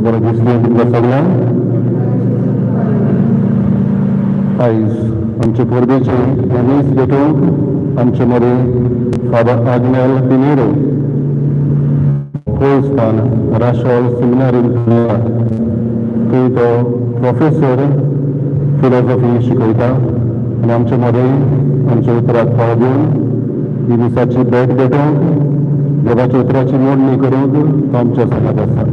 बरें दिसलें तुमकां सगळ्यांक. आयज आमचे परबेचे हें मीस भेटोवंक आमचे मदें फादर आग्नेल पिनेरो, पोळस्थान राशोल सिमिनारींत थंय तो प्रोफेसर फिलॉसॉफी शिकयता आनी आमचे मदें आमच्या उतराक पाव दिवन ही मिसाची भेट भेटोवंक, देवाच्या उतराची मोडणी करूंक तो आमच्या सांगात आसा.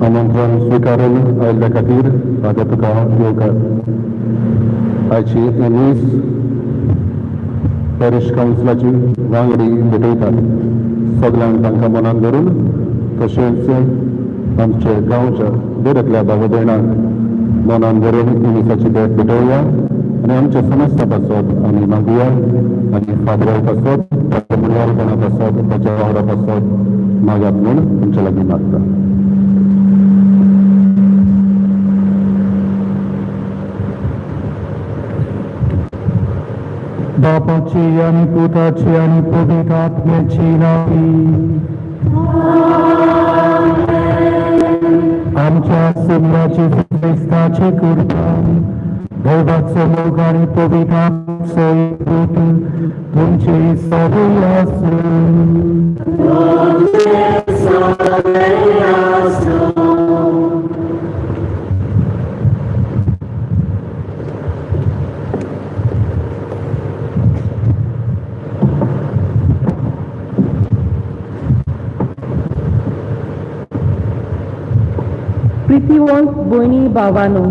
आमंत्रण स्विकारून आयिल्ल्या खातीर फादर तुका येवकार. आयची हे मीस पॅरिश कावन्सिलाची वांगडी भेटयतात. सगल्यांक तांकां मनान धरून, तशेंच आमचे गांवच्या दर एकल्या भाव भयणांक मनान धरून ही मिसाची भेट भेटोवया आनी आमच्या समस्या पासत आमी मागुया आनी फादरा पासत, ताच्या मुळारपणा पासत, ताच्या वावरा पासत मागात म्हूण तुमच्या लागीं मागता. बापाची आनी पुताची आनी पवित्र आत्म्याची नावी. आमच्या सुम्या जेजू क्रिस्ताची कृपा, देवाचो मोग आनी पवित्र आत्म्याचो एकवट तुमचे सगळे आसूं. सगळे आसूं. प्रितीवंत भयणी भावानो,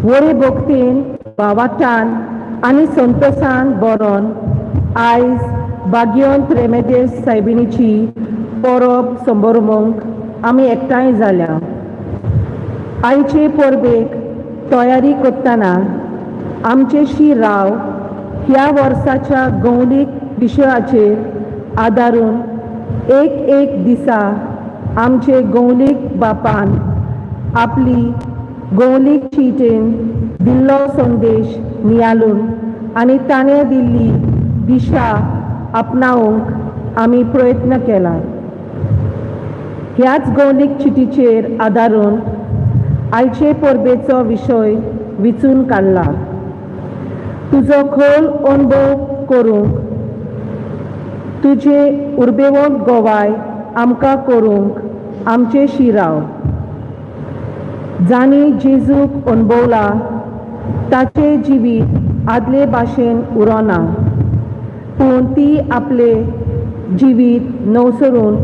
वरे भक्तीन, भावाटान आनी संतोसान बरोवन आयज बागयोन रेमेदेस सायबिणीची परब संबरमूंक आमी एकठांय जाल्या. आयचे परबेक तयारी करतना आमचेशी राव ह्या वर्साच्या गौलीक विशयाचेर आदारून एक एक दिसा आमचे गौलीक बापान आपली गौलीक चिटेन दिल्लो संदेश नियाळून आनी ताणें दिल्ली दिशा आपणावंक आमी प्रयत्न केला. ह्याच गौलीक चिटीचेर आदारून आयचे परबेचो विशय विचून काडला. तुजो खोल अणभव करूंक, तुजे उर्बेवंत गोवाय आमकां करूंक आमचे शिराव. जांणी जेजूक अणभवला ताचें जिवीत आदले भाशेन उरोना, पूण ती आपले जिवीत नवसरून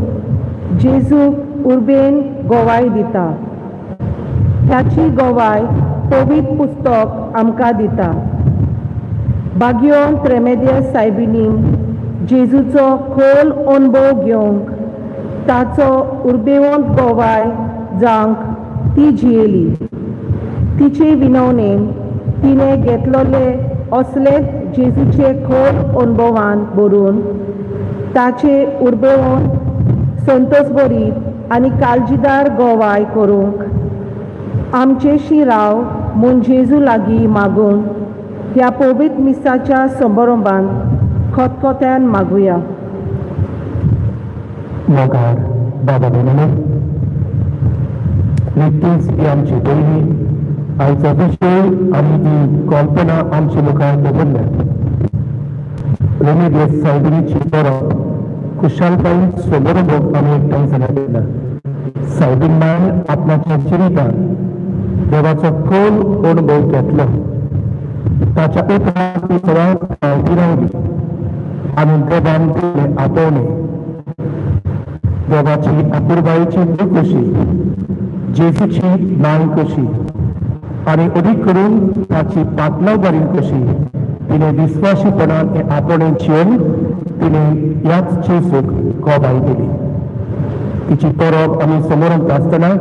जेजूक उर्बेन गोवाय दिता. ताची गोवाय पवित्र पुस्तक आमकां दिता. बागयोन त्रेमेदेस सायबिणीन जेजूचो खोल अणभव घेवंक, ताचो उर्बेवंत गोवाय जावंक ती जियेली. तिचे विनवणेन तिणें घेतलेले असलेच जेजूचे खोल अणभवान भरून ताचे उर्बेवंत, संतोषभरीत आनी काळजीदार गोवाय करूंक आमचेशी राव म्हूण जेजू लागीं मागून ह्या पवित्र मिसाच्या समारंभान खतखत्यान मागुया. मोगार बाबा भयणीनो, निकतीच ही आमची पयली आयचो विशय आनी ही कल्पना आमच्या मुखार दवरल्या. रेमेदियस सायबिणीची परब खुशालकायेन समारंभ आमी एकठांय जाल्या. सायबीण मांयन आपणाच्या जिवितांत देवाचो खोल अणभव घेतलो. ताच्या उतरांत ती सदांच धांवती रावली आनी देवान दिल्लें आपोवणें, देवाची अपुरबायेची कशी, जेजूची माय कशी आनी अदीक करून ताची पातलावदारी कशी, तिणें विस्वाशीपणान हें आपोवणें जेवन तिणें ह्याच जेजूक गोवाय दिली. तिची परब आमी समोर आसतना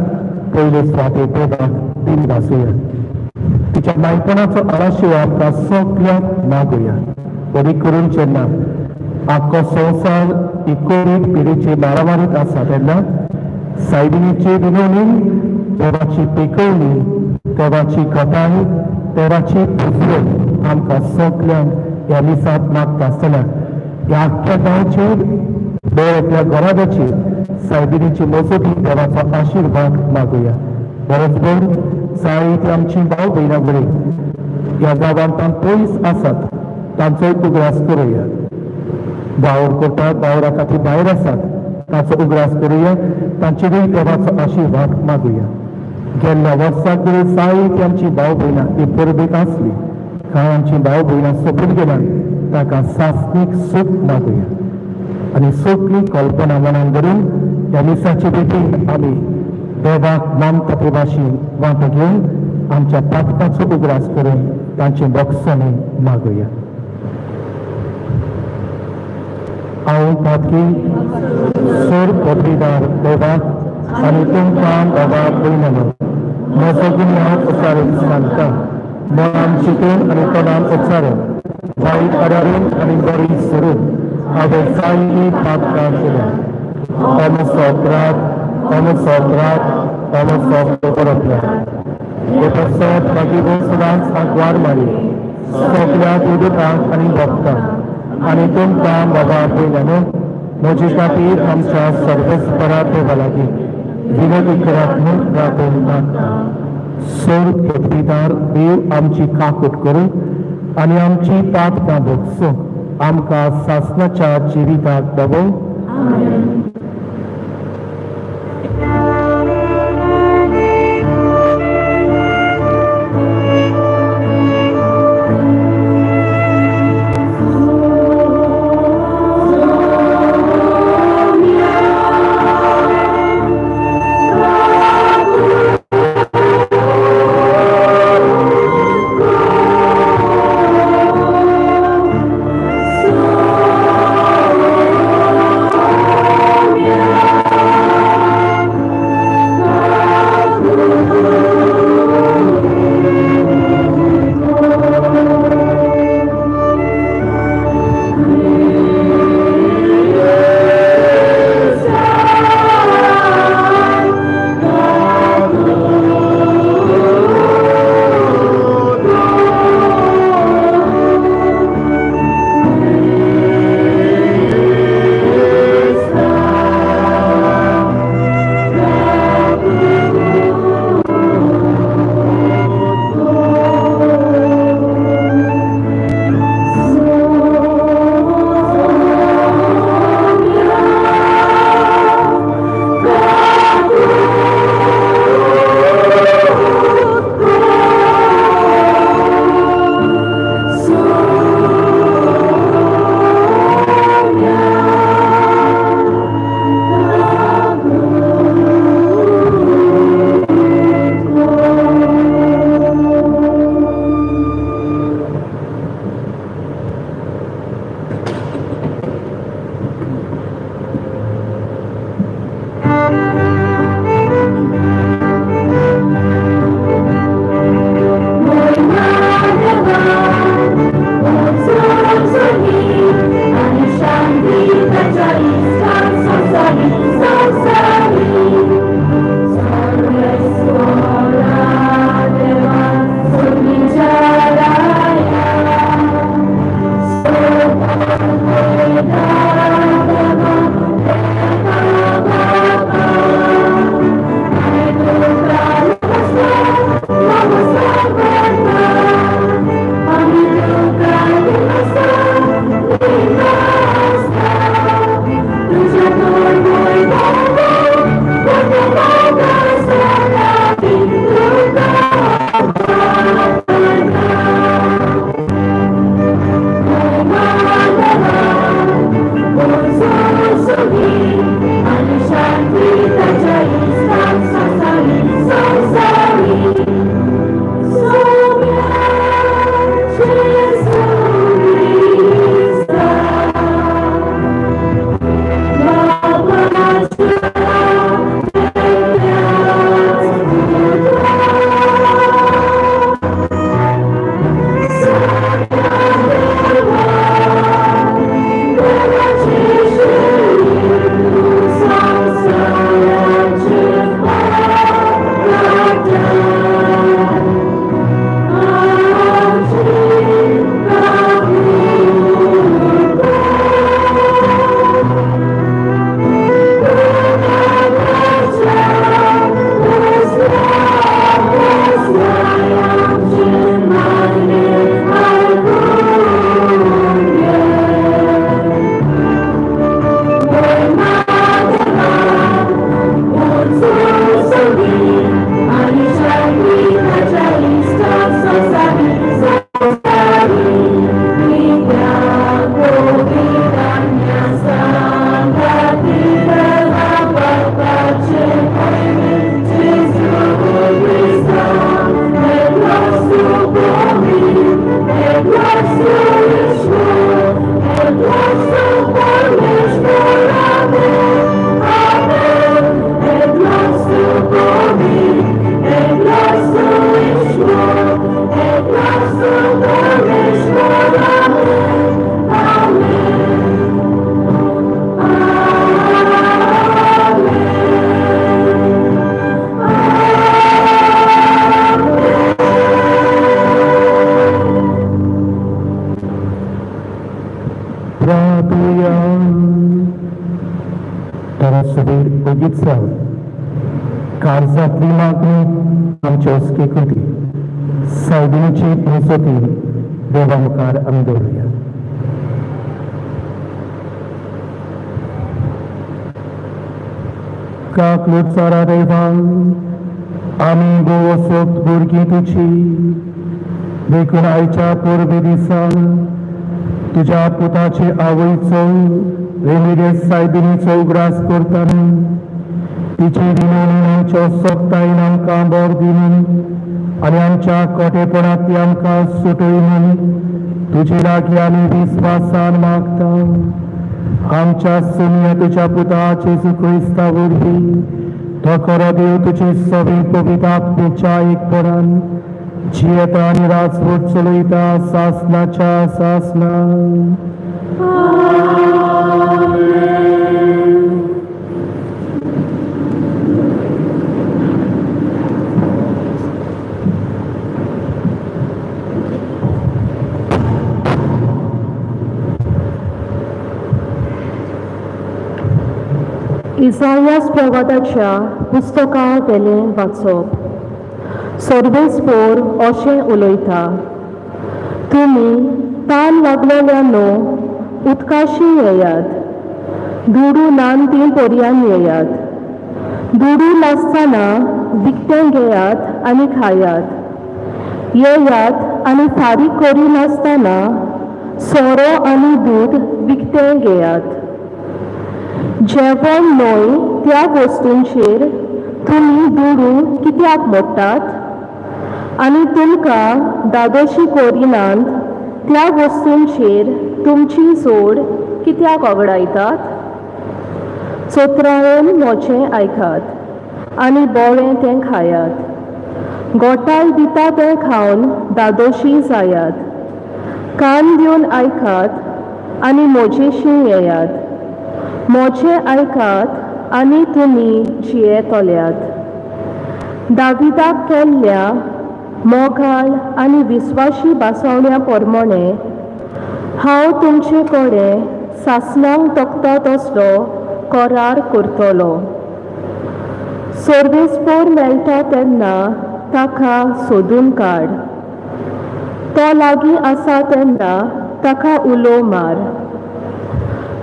पयले सुवातेर देवाक दिन भासुया. तिच्या मायपणाचो आलाशिरो आमकां सगळ्यांक मागुया. अदीक करून जेन्ना आख्खो संवसार ही कोवीड पिडेचे मारामारीत आसा, तेन्ना सायबिणीचे विनवणी, देवाची पेकवणी, देवाची घटाय, देवाची पुजवण आमकां सगळ्यांक ह्या मिसांत मागता आसतना ह्या आख्ख्या गांवचेर, दर एकल्या घराब्याचेर सायबिणीचे मजती देवाचो आशिर्वाद मागुया. बरोबर जायती आमची भाव भयणां बरी ह्या गांवांत पयस आसात तांचोय उगडास करुया. वावर करतात, वावरा खातीर भायर आसात ताचो उगडास करुया, तांचेरूय देवाचो आशिर्वाद मागुया. गेल्ल्या वर्साक जायती आमची भाव भयणां ही परबेक आसली, कांय आमची भाव भयणां सोंपून गेल्यान ताका सासणीक सूख मागुया. आनी सगळी कल्पना मनान धरून ह्या मिसाचे भेटीन आमी देवाक मानता ते भाशेन वांटो घेवन आमच्या पातकाचो उगडास करून तांचे भोगसणे मागुया. हांव पातकी सोर पदवीदार देवाक आनी तुमकां बाबा पयलो म्हजो गुन्यांव उचारून सांगता. मनान चिंतून आनी तोंडान उच्चारून, वायट अडारून आनी बरी सोडून हांवें जायतीं पातकां केल्या. अमसो अपराध, अमसो अपराध, अमसो अपराध. हे पसत मागीर सदांच आंकवार मारी सगल्या देवतांक आनी भक्तांक आनी तुमकां बाबा पयल्यान म्हजे खातीर आमच्या सर्वेस्परा देवा लागीं विनंती करात म्हूण प्रार्थना मागता. सोर पदवीदार देव आमची काकूट करूं आनी आमची पातकां भोगसूं आमकां सासणाच्या जिविताक दवोवं. तर सुबेर ओगीच रावन काळजांतली मागणी आमचे हस्के कृती सायबिणीची मुजोती देवा मुखार आमी दवरुया. काकलूट देवा, आमी भोव सोक्त भुरगीं तुजी, देखून आयच्या परबे दिसा तुज्या पुताचे आवयचो रेमिडियस सायबिणीचो उगडास करताना तिची विनवणी आमच्या सोगतायेन आमकां बर दिली आनी आमच्या कोटेपणांत ती आमकां सुटय म्हूण तुजे लागीं आमी विस्वासान मागता. आमच्या सुन्या तुज्या पुता जेजू क्रिस्ता वरवीं तो खरो देव तुजी सगळी पवित्र आत्मेच्या एकपणान जियेता आनी राजवट चलयता सासनाच्या सासना. इसायास प्रवादाच्या पुस्तका वेलें वाचप. सर्वेस्पोर अशें उलयता, तुमी तान लागलेल्या न्हू उदकाशी येयात, दुडू नान ती पर्यान येयात, दुडू नासतना विकतें घेयात आनी खायात, येयात आनी फारीक करिनासतना सोरो आनी दूद विकतें घेयात. जेवण न्हय त्या वस्तूंचेर तुमी दुडू कित्याक मोडटात आनी तुमकां दादोशी करिनात त्या वस्तूंचेर तुमची जोड कित्याक ओगडायतात? चोत्रायेन म्हजें आयकात आनी बरें तें खायात, गोठाय दिता तें खावन दादोशी जायात. कान दिवन आयकात आनी म्हजेशी येयात, म्हजें आयकात आनी तुमी जियेतल्यात. दाविदाक केल्ल्या मोगाळ आनी विस्वाशी भासवण्या प्रमाणे हांव तुमचे कडेन सासणांक तकता तसलो करार करतलो. सर्वेस्पोर मेळटा तेन्ना ताका सोदून काड, तो लागीं आसा तेन्ना ताका उलो मार.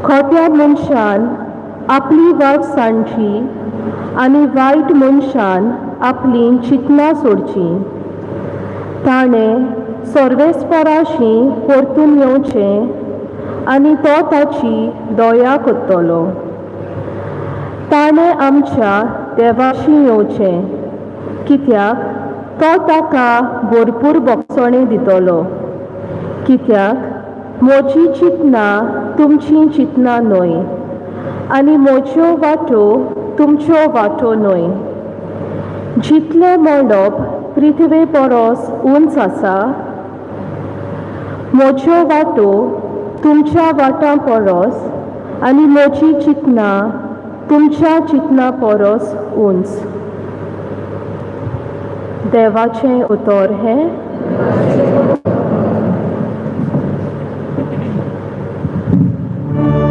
खोट्या मनशान आपली वाट सांडची आनी वायट मनशान आपलीं चिंतनां सोडचीं. ताणें सर्वेस्पराशी परतून येवचें आनी तो ताची दया करतलो. ताणें आमच्या देवाशी येवचें, कित्याक तो ताका भरपूर भोगसणें दितलो. कित्याक म्हजी चिंतनां तुमचीं चिंतनां न्हय आनी म्हज्यो वाटो तुमच्यो वाटो न्हय. जितलें मळब पृथ्वे परस उंच आसा, म्हज्यो वाटो तुमच्या वाटां परस आनी म्हजी चिंतनां तुमच्या चिंतनां परस उंच. देवाचें उतर हें. Thank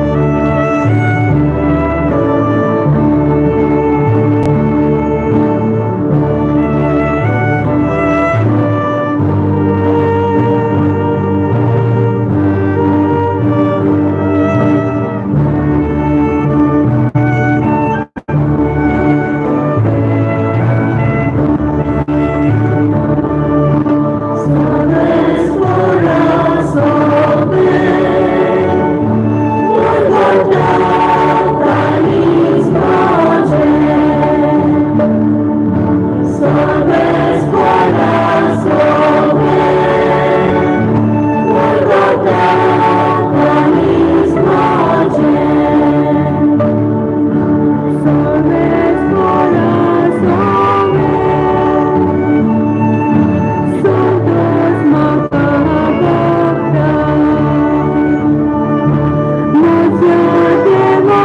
you.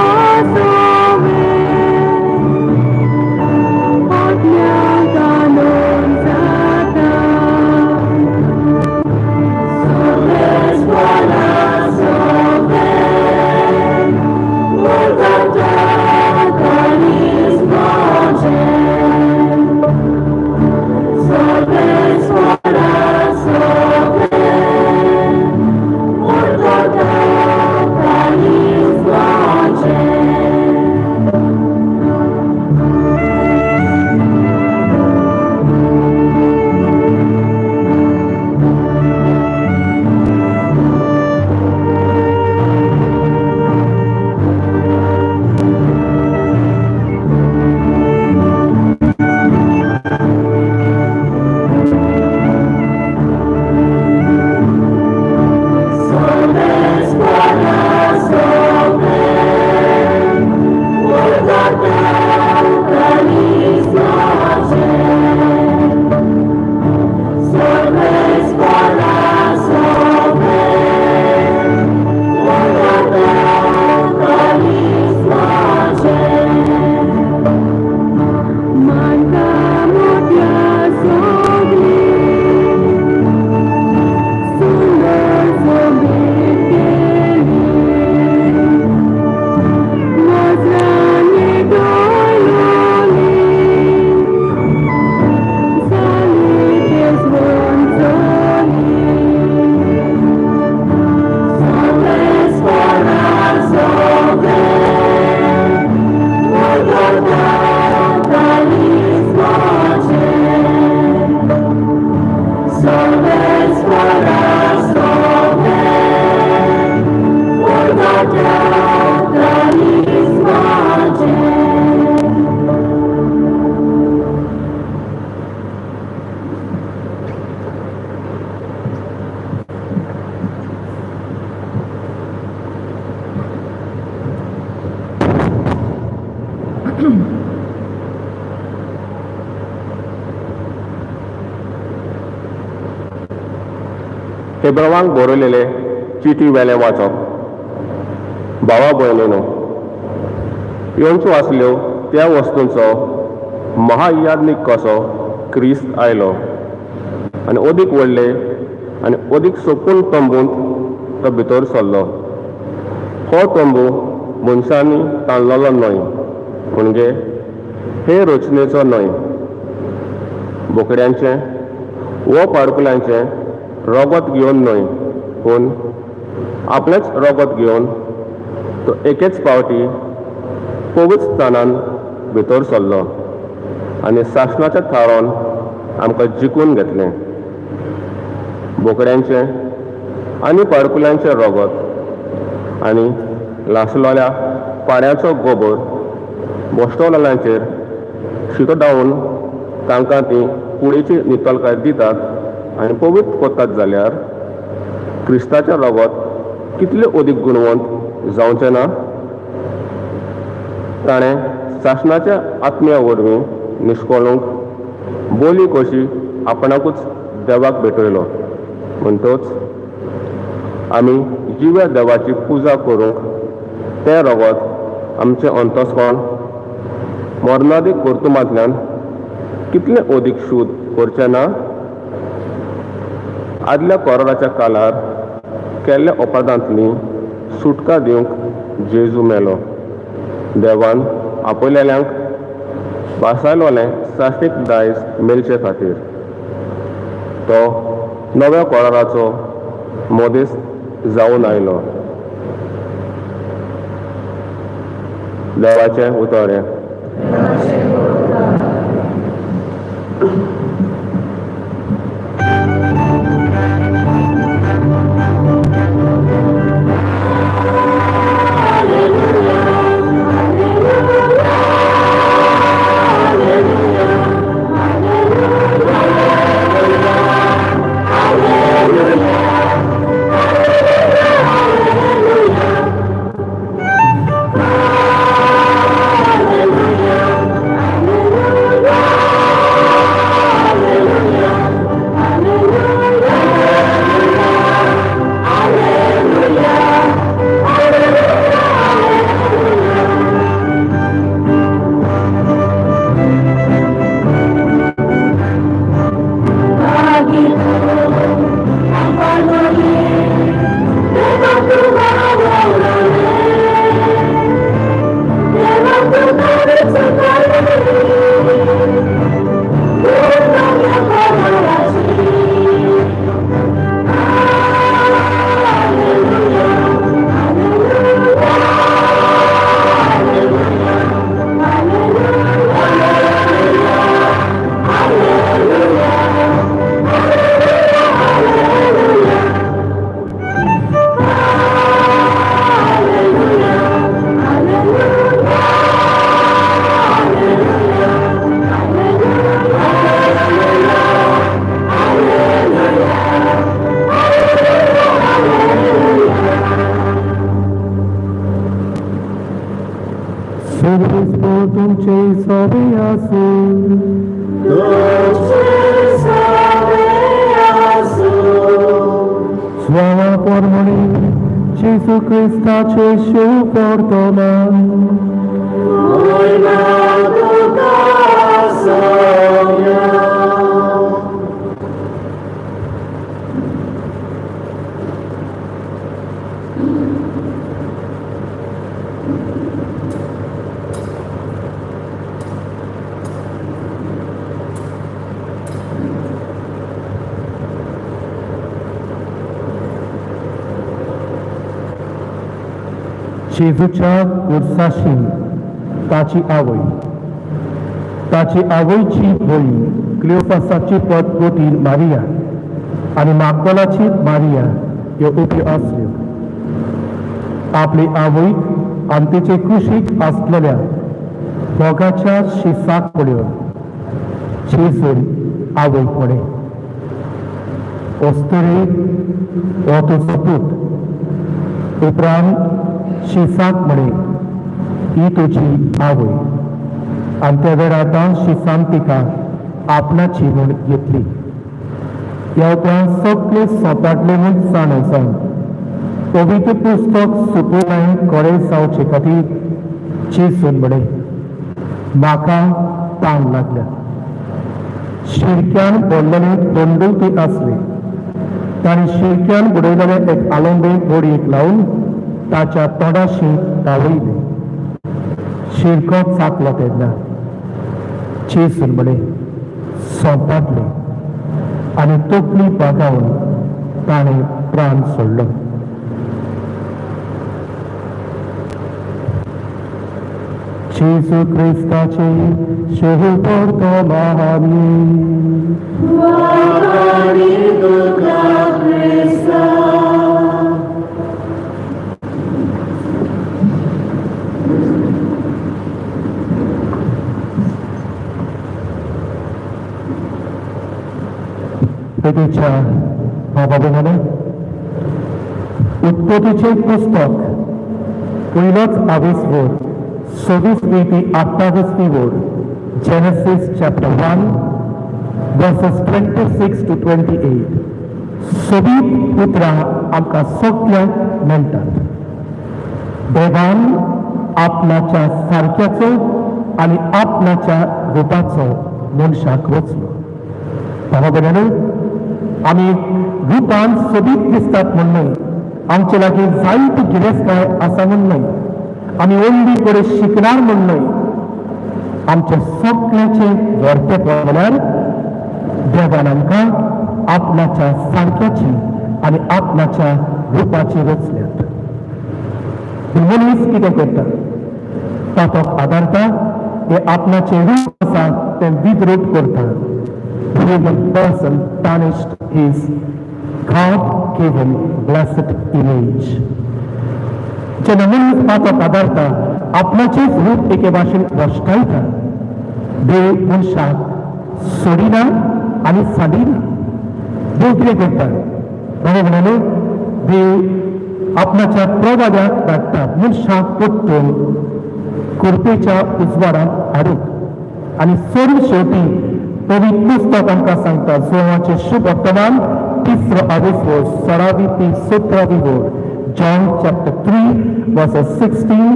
हेब्रवांक बरयलेले चिटी वेलें वाचप. भावा भयणीनो, येवच्यो आसल्यो त्या वस्तूंचो महायाज्ञीक कसो क्रिस्त आयलो आनी अदीक व्हडले आनी अदीक सोपून तंबूंत तो भितर सरलो. हो तंबू मनशांनी ताणलेलो न्हय, म्हणजे हे रचनेचो न्हय. बोकड्यांचें वो पाडकुल्यांचें रगत घेवन न्हय, पूण आपलेंच रगत घेवन तो एकेच पावटी पवित्र स्थानान भितर सरलो आनी सासणाच्या थारावन आमकां जिखून घेतलें. बोकड्यांचें आनी पाडकुल्यांचें रगत आनी लासलेल्या पाड्याचो गोबर भश्टवलेल्यांचेर शिंपडावन तांकां ती कुडीची नितळकाय दितात आनी पवित्र करतात जाल्यार क्रिस्ताचें रगत कितलें अदीक गुणवंत जावचें ना? ताणें सासणाच्या आत्म्या वरवीं निश्कळूंक बोली कशी आपणाकूच देवाक भेटयलो. म्हणटच आमी जिव्या देवाची पुजा करूंक तें रगत आमचें अंतस्कर्ण मरणादीक कर्तुबांतल्यान कितलें अदीक शूद करचें ना? आदल्या कोरोनाच्या काळार केल्ल्या अपराधांतली सुटका दिवंक जेजू मेलो. देवान आपयलेल्यांक भासायलोलें सासणीक दायज मेळचे खातीर तो नव्या कोराराचो मदेस्त जावन आयलो. देवाचें उतर हें. तुमचे सवे आसूं. स्वामा परमणी जेजू क्रिस्ताचे शुभ वर्तमान. जेजूच्या कुर्साशी ताची आवय, ताची आवयची भयण, क्लियोफासाची पदपती मारिया आनी मागदलाची मारिया ह्यो उब्यो आसल्यो. आपली आवयक आनी तिचे कुशीक आसलेल्या मोगाच्या शिसाक पळोवन जेजून आवयक म्हळें, अस्तुरे, हो तुजो पूत. उपरांत शिसाक म्हळें, ही तुजी आवय. आनी त्या वेळार तांशी तिका आपणाची म्हूण घेतली. ह्या उपरांत सगळे सोंपाटले म्हूण जाणा जावन पवित्र पुस्तक सुपुराय कोरे जावचे खातीर जेजून म्हळें, म्हाका तान लागल्या. शिरक्यान भरलेले दोंडुलती आसले. ताणें शिरक्यान बुडयलेले एक आलोंबे बोडयेक लावन ताच्या तोंडाशी पावयलें. शिरको चाकलो तेन्ना जेजून म्हळें, सोंपाटलें, आनी तकली बागावन ताणें प्राण सोडलो. जेजू क्रिस्ताचे शुभ महानी. वाखाणी तुका क्रिस्ता. प्रितीच्या बाबा भयणांनो, उत्पत्तीचें पुस्तक पयलोच आवेसवोर 26वी ती 28वी वोर, Genesis chapter 1 verses 26 to 28, सोबीत उतरां आमकां सगल्यांक मेळटात. देवान आपणाच्या सारक्याचो आनी आपणाच्या रुपाचो मनशाक रचलो. बाबा भयणांनो, आमी रुपान सोबीत दिसतात म्हूण न्हय, आमचे लागीं जायती गिरेस्तकाय आसा म्हूण न्हय, आमी ओंदी कडेन शिकणार म्हूण न्हय, आमच्या सगळ्याचें व्हरतेपण म्हळ्यार देवान आमकां आपणाच्या सारक्याची आनी आपणाच्या रुपाची रचल्यात. पूण मनीस कितें करता? तातोक आदारता, हे आपणाचें रूप आसा तें विद्रूप करता. Human person tarnished his God-given blessed image. जेन्ना मनीस पातक आदारता, आपणाचेच रूप एके भाशेन भश्टायता, देव मनशाक सोडिना आनी सांडिना. देव कितें करता, बाबा म्हणालो, देव आपणाच्या प्रवाद्याक धाडटा मनशाक परतून कृपेच्या उजवाडांत हाडूंक. आनी चड शेवटी पवित्र पुस्तक आमकां सांगता, जुवाचे शुभ वर्तमान तिसरो आवेस 16वी ती 17वी word, John chapter 3 verses 16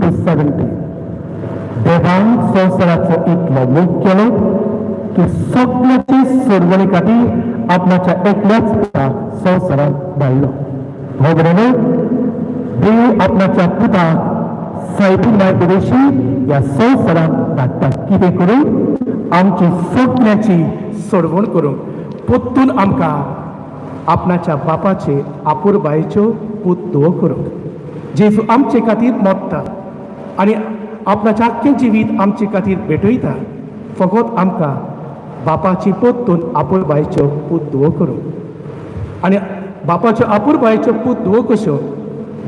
to 17, देवान संवसाराचो इतलो मोग केलो की सगळ्याची सोडवणी खातीर आपणाच्या एकल्याच पुताक संवसारात धाडलो. हो बरोबर, देव आपणाच्या पुताक सायबीण माय उदेशी ह्या संवसारात धाडटा. कितें करूं? आमची सगळ्याची सोडवण करूंक, पोत्तून आमकां आपणाच्या बापाचे आपुरबायेच्यो पूत धुवो करूंक. जेजू आमचे खातीर मोडटा आनी आपणाचें आख्खें जिवीत आमचे खातीर भेटयता, फकत आमकां बापाची पोत्तून आपुरबायेच्यो पूत धुवो करूंक. आनी बापाच्यो आपुरबायेच्यो पूत धुवो कश्यो?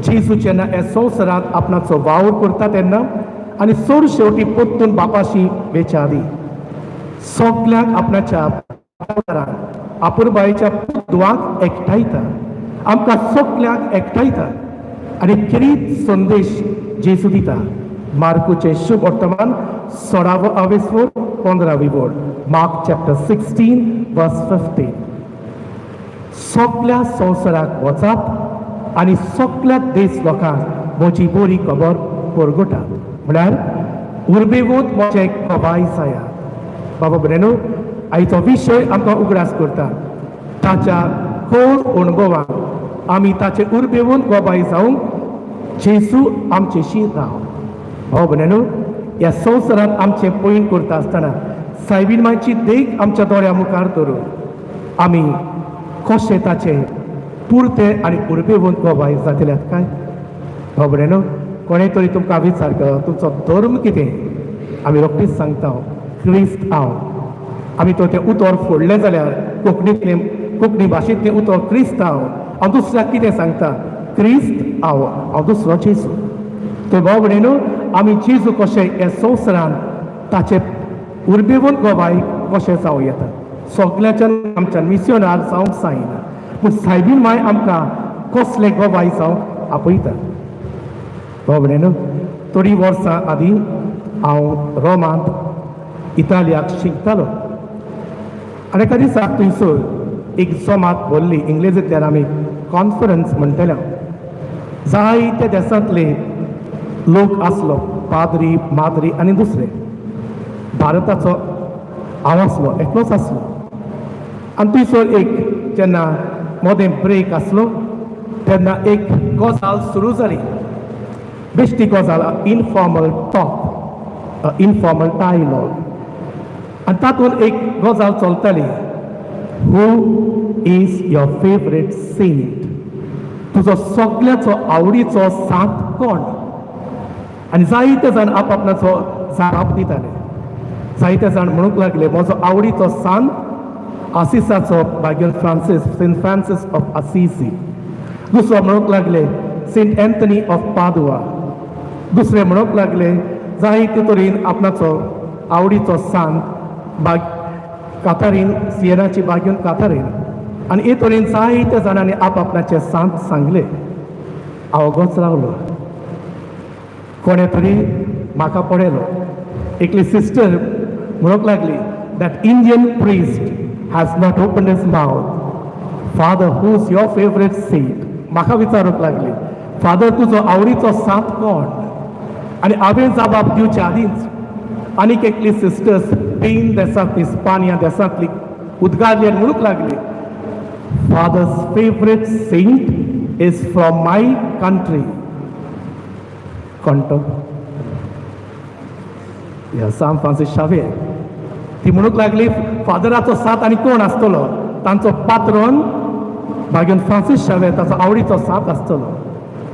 जेजू जेन्ना ह्या संवसारांत आपणाचो वावर करता तेन्ना आनी चड शेवटी पोत्तून बापाशी वेच्या आदी सगल्यांक आपणाच्या आपुरबायेच्या धुवांक एकठांयता, आमकां सगल्यांक एकठांयता आनी खेरीत संदेश जेजू दिता. मार्कुचें शुभ वर्तमान 16वो आवेसवोर 15वी word, Mark chapter 16 verse 15, सगल्या संवसाराक वचात आनी सगल्या देश लोकांक म्हजी बरी खबर परगटात, म्हळ्यार उर्बेवंत म्हजें कबाय जायात. बाबा भयणांनो, आयचो विशय आमकां उगडास करता ताच्या खोल अणभवाक आमी ताचे उर्बेवंत गोबाय जावंक जेजू आमचेशी राव. भाव भयणांनो, ह्या संवसारांत आमचें पयण करता आसतना सायबीण मायची देख आमच्या दोळ्या मुखार धरून आमी कशें ताचें पुरते आनी उर्बेवंत गोबाय जातल्यात काय? भाव भयणांनो, कोणें तरी तुमकां विचार केलो, तुमचो धर्म कितें? आमी रोखडीच सांगता, क्रिस्त हांव. आमी तो तें उतर फोडलें जाल्यार कोंकणींतलें, कोंकणी भाशेंतलें उतर क्रिस्त हांव, हांव दुसऱ्याक कितें सांगता? क्रिस्त हांव, हांव दुसरो जेजू. तर भाव भयणीनो, आमी जेजू कशें ह्या संवसारांत ताचे उर्बेवंत गोवाय कशें जावं येता? सगळ्याच्यान आमच्यान मिसियोनार जावंक जायना, पूण सायबीण माय आमकां कसले गोवाय जावंक आपयता. भाव भयणीनो, थोडीं वर्सां आदीं हांव रोमांत इतालियाक शिकतालो आनी एका दिसाक थंयसर एक जमात भरली. इंग्लेजींतल्यान आमी कॉन्फरन्स म्हणटले. जायते देसांतले लोक आसलो, पाद्री, माद्री आनी दुसरे. भारताचो हांव आसलो, एकलोच आसलो. आनी थंयसर एक जेन्ना मदें ब्रेक आसलो तेन्ना एक गजाल सुरू जाली, बेश्टी गजाल, इनफॉर्मल टॉक, इनफॉर्मल डायलॉग. आनी तातूंत एक गजाल चलताली, "Who is your favourite saint?" तुजो सगळ्याचो आवडीचो सांत कोण? आनी जायते जाण आपआपणाचो जाप दिताले. जायते जाण म्हणूंक लागले, म्हजो आवडीचो सांत आसिसाचो Baghel Francis, Saint Francis of Assisi. दुसरो म्हणूंक लागले, सेंट एंथनी ऑफ पादुआ. दुसरे म्हणूंक लागले, जायते तरेन आपणाचो आवडीचो सांत बाग कातारीन, सियेनाची बागेन कातारीन. आनी हे तरेन जायते जाणांनी आपआपणाचे सांत सांगले. हांव वोगोच रावलो. कोणें तरी म्हाका पळयलो. एकली सिस्टर म्हणूंक लागली, "That Indian priest has not open his mouth. Father, who is your favourite saint?" म्हाका विचारूंक लागली, फादर, तुजो आवडीचो सांत कोण? आनी हांवें जबाब दिवचे आदींच आनीक एकली सिस्टर स्पेन देसांतली, स्पानिया देसांतली उद्गारली आनी म्हणूंक लागली, "Father's favourite saint is from my country." कोण तो? सांत फ्रांसीस शावेर. ती म्हणूंक लागली, फादराचो सांत आनी कोण आसतलो? तांचो पात्रोन बागेन फ्रांसीस शावेर ताचो आवडीचो सांत आसतलो.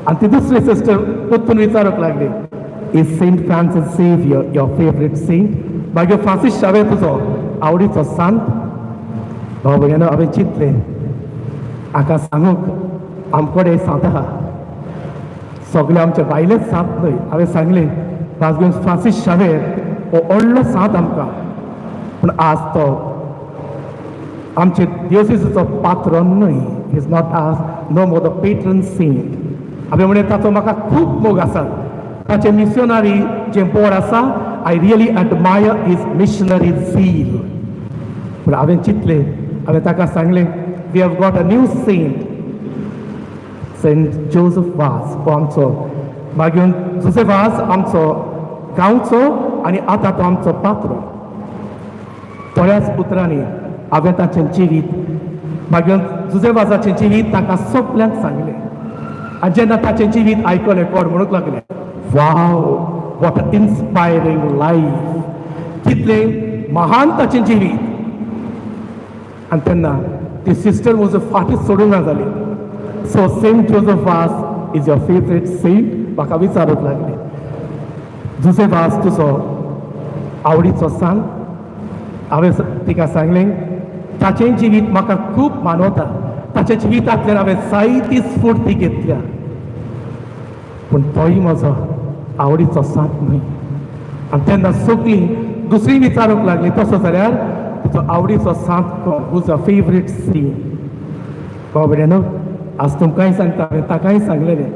आनी ती दुसरी सिस्टर परतून विचारूंक लागली, "Is Saint Francis Xavier your favourite saint? मागीर फ्रांसीस शावेर तुजो आवडीचो सांत?" भाव भयणो, हांवें चिंतलें, हाका सांगूंक आमकोडे सांत आहा, सगळे आमचे भायलेच सांत न्हय. हांवें सांगलें, बाजगून फ्रांसीस शावेर हो व्हडलो सांत आमकां, पूण आज तो आमचे दिवसीचो पात्रोन न्हय. Is not आज no more the patron saint. हांवें म्हणलें, ताचो म्हाका खूब मोग आसा. ताचें मिशनरी जें बोर्ड आसा, I really admire his missionary zeal. पूण हांवें चिंतलें, हांवें ताका सांगलें, we have got a new saint, Saint Joseph Vaz. हो आमचो मागीर जोसेफ वाज आमचो गांवचो आनी आतां तो आमचो पात्रोन. थोड्याच उतरांनी हांवें ताचें जिवीत, मागीर जुजे वाजाचें जिवीत तांकां सगल्यांक सांगलें. आनी जेन्ना ताचें जिवीत आयकलें, कोण म्हणूंक लागले, "Wow, what a inspiring life! कितलें महान ताचें जिवीत!" आनी तेन्ना ती सिस्टर म्हजो फाटीं सोडूंक ना जाली. "So Saint Joseph Vaz is your favourite saint?" म्हाका विचारूंक लागली. जुजे वाज तुजो आवडीचो सांत? हांवें तिका सांगलें, ताचें जिवीत म्हाका खूब मानवता. ताच्या जिवितांतल्यान हांवें जायती स्फूर्ती घेतल्या, पूण तोय म्हजो आवडीचो सांत न्हय. आनी तेन्ना सगळीं दुसरी विचारूंक लागली, तसो जाल्यार तुजो आवडीचो सांत कोण? Who's a favourite saint? भाव भयणो, आज तुमकांय सांगता, हांवें ताकाय सांगलेलें,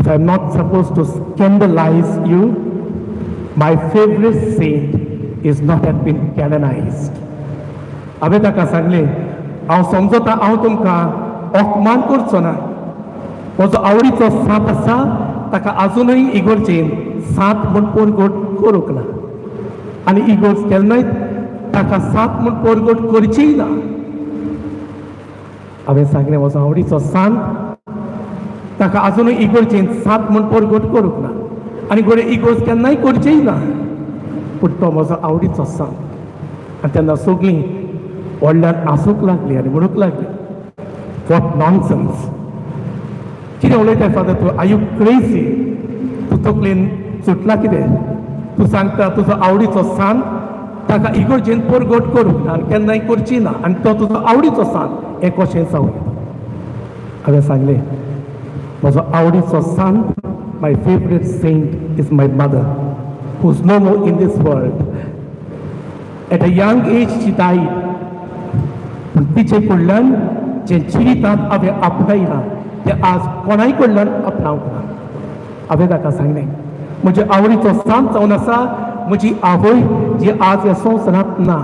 if I am not suppose to scandalize you, my favourite saint is not have been canonized. हांवें ताका सांगलें, हांव समजता, हांव तुमकां अपमान करचो ना. म्हजो आवडीचो सांत आसा, ताका आजुनूय इगोर्जेन सांत म्हूण परगट करूंक ना आनी इगोर्ज केन्नाय ताका सांत म्हूण परगट करचीय ना. हांवें सांगलें, म्हजो आवडीचो सांत, ताका आजुनूय इगोर्जेन सांत म्हूण परगट करूंक ना आनी घडये इगोर्ज केन्नाय करचीय ना, पूण तो म्हजो आवडीचो सांत. आनी तेन्ना सगळीं व्हडल्यान हांसूंक लागली आनी म्हणूंक लागली, "What nonsense! कितें उलयताय फादर तूं? Are you crazy? तूं तकलेन सुटला कितें? तूं सांगता तुजो आवडीचो सांत, ताका इगोर्जेन परगट करूंक ना आनी केन्नाय करची ना आनी तो तुजो आवडीचो सांत, हें कशें जावं येता?" हांवें सांगलें, म्हजो आवडीचो सांत, my favourite saint is my mother, who is no more in this world. At a young age she died. पूण तिचे कडल्यान जें जिवितांत हांवें आपणायलां तें आज कोणाय कडल्यान आपणावंक ना. हांवें ताका सांगलें, म्हजे आवडीचो सांत जावन आसा म्हजी आवय, जी आज ह्या संवसारांत ना.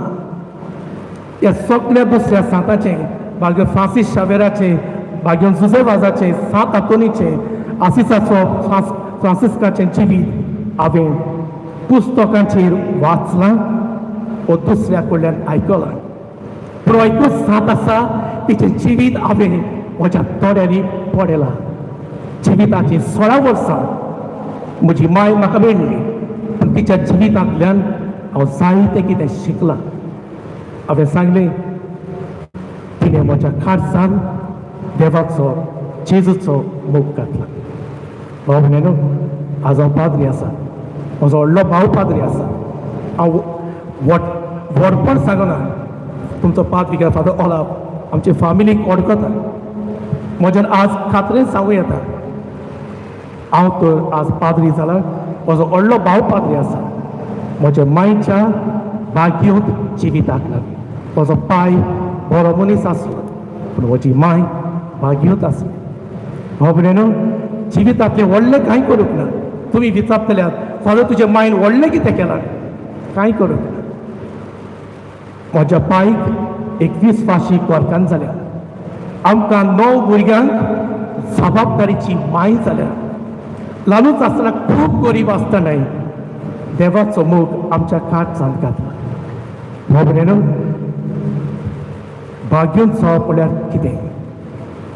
ह्या सगळ्या दुसऱ्या सांताचें, भाग्य फ्रांसीस शावेराचें, भाग्य जुजे वाजाचें, सांत आंतोनीचें, आसिसाचो फ्रांसिस्काचें जिवीत हांवें पुस्तकांचेर वाचलां वो दुसऱ्या कडल्यान आयकलां. पूण एकूच सांत आसा, तिचें जिवीत हांवें म्हज्या दोळ्यांनी पळयलां. जिविताचीं 16 वर्सां म्हजी माय म्हाका मेळ्ळी, पूण तिच्या जिवितांतल्यान हांव जायतें कितें शिकलां. हांवें सांगलें, तिणें म्हज्या काळजान देवाचो, जेजूचो मोग घातला. भाव भयणीनो, आज हांव पाद्री आसा, म्हजो व्हडलो भाव पाद्री आसा. हांव व्हडपण सांगना, तुमचो पाद्री फादर ओलाफ आमचे फामिलीक वळखता. म्हज्यान आज खात्रेन सांगूं येता, हांव तर आज पाद्री जाला, म्हजो व्हडलो भाव पाद्री आसा, म्हज्या मायच्या भाग्योत जिविताक लागून. म्हजो पाय बरो मनीस आसलो, पूण म्हजी माय भाग्योत आसली. भाव भयणीनो, जिवितांतलें व्हडलें कांय करूंक ना. तुमी विचारतल्यात, फादर तुज्या मायन व्हडलें कितें केलां? कांय करूंक ना. म्हज्या पायक एक विस्वाशी गोरकान जाल्या, आमकां 9 भुरग्यांक जबाबदारीची माय जाल्या. ल्हानूच आसतना, खूब गरीब आसतनाय देवाचो मोग आमच्या काळजांत घातला. भाव भयणीनो, भाग्योन जावप म्हळ्यार कितें?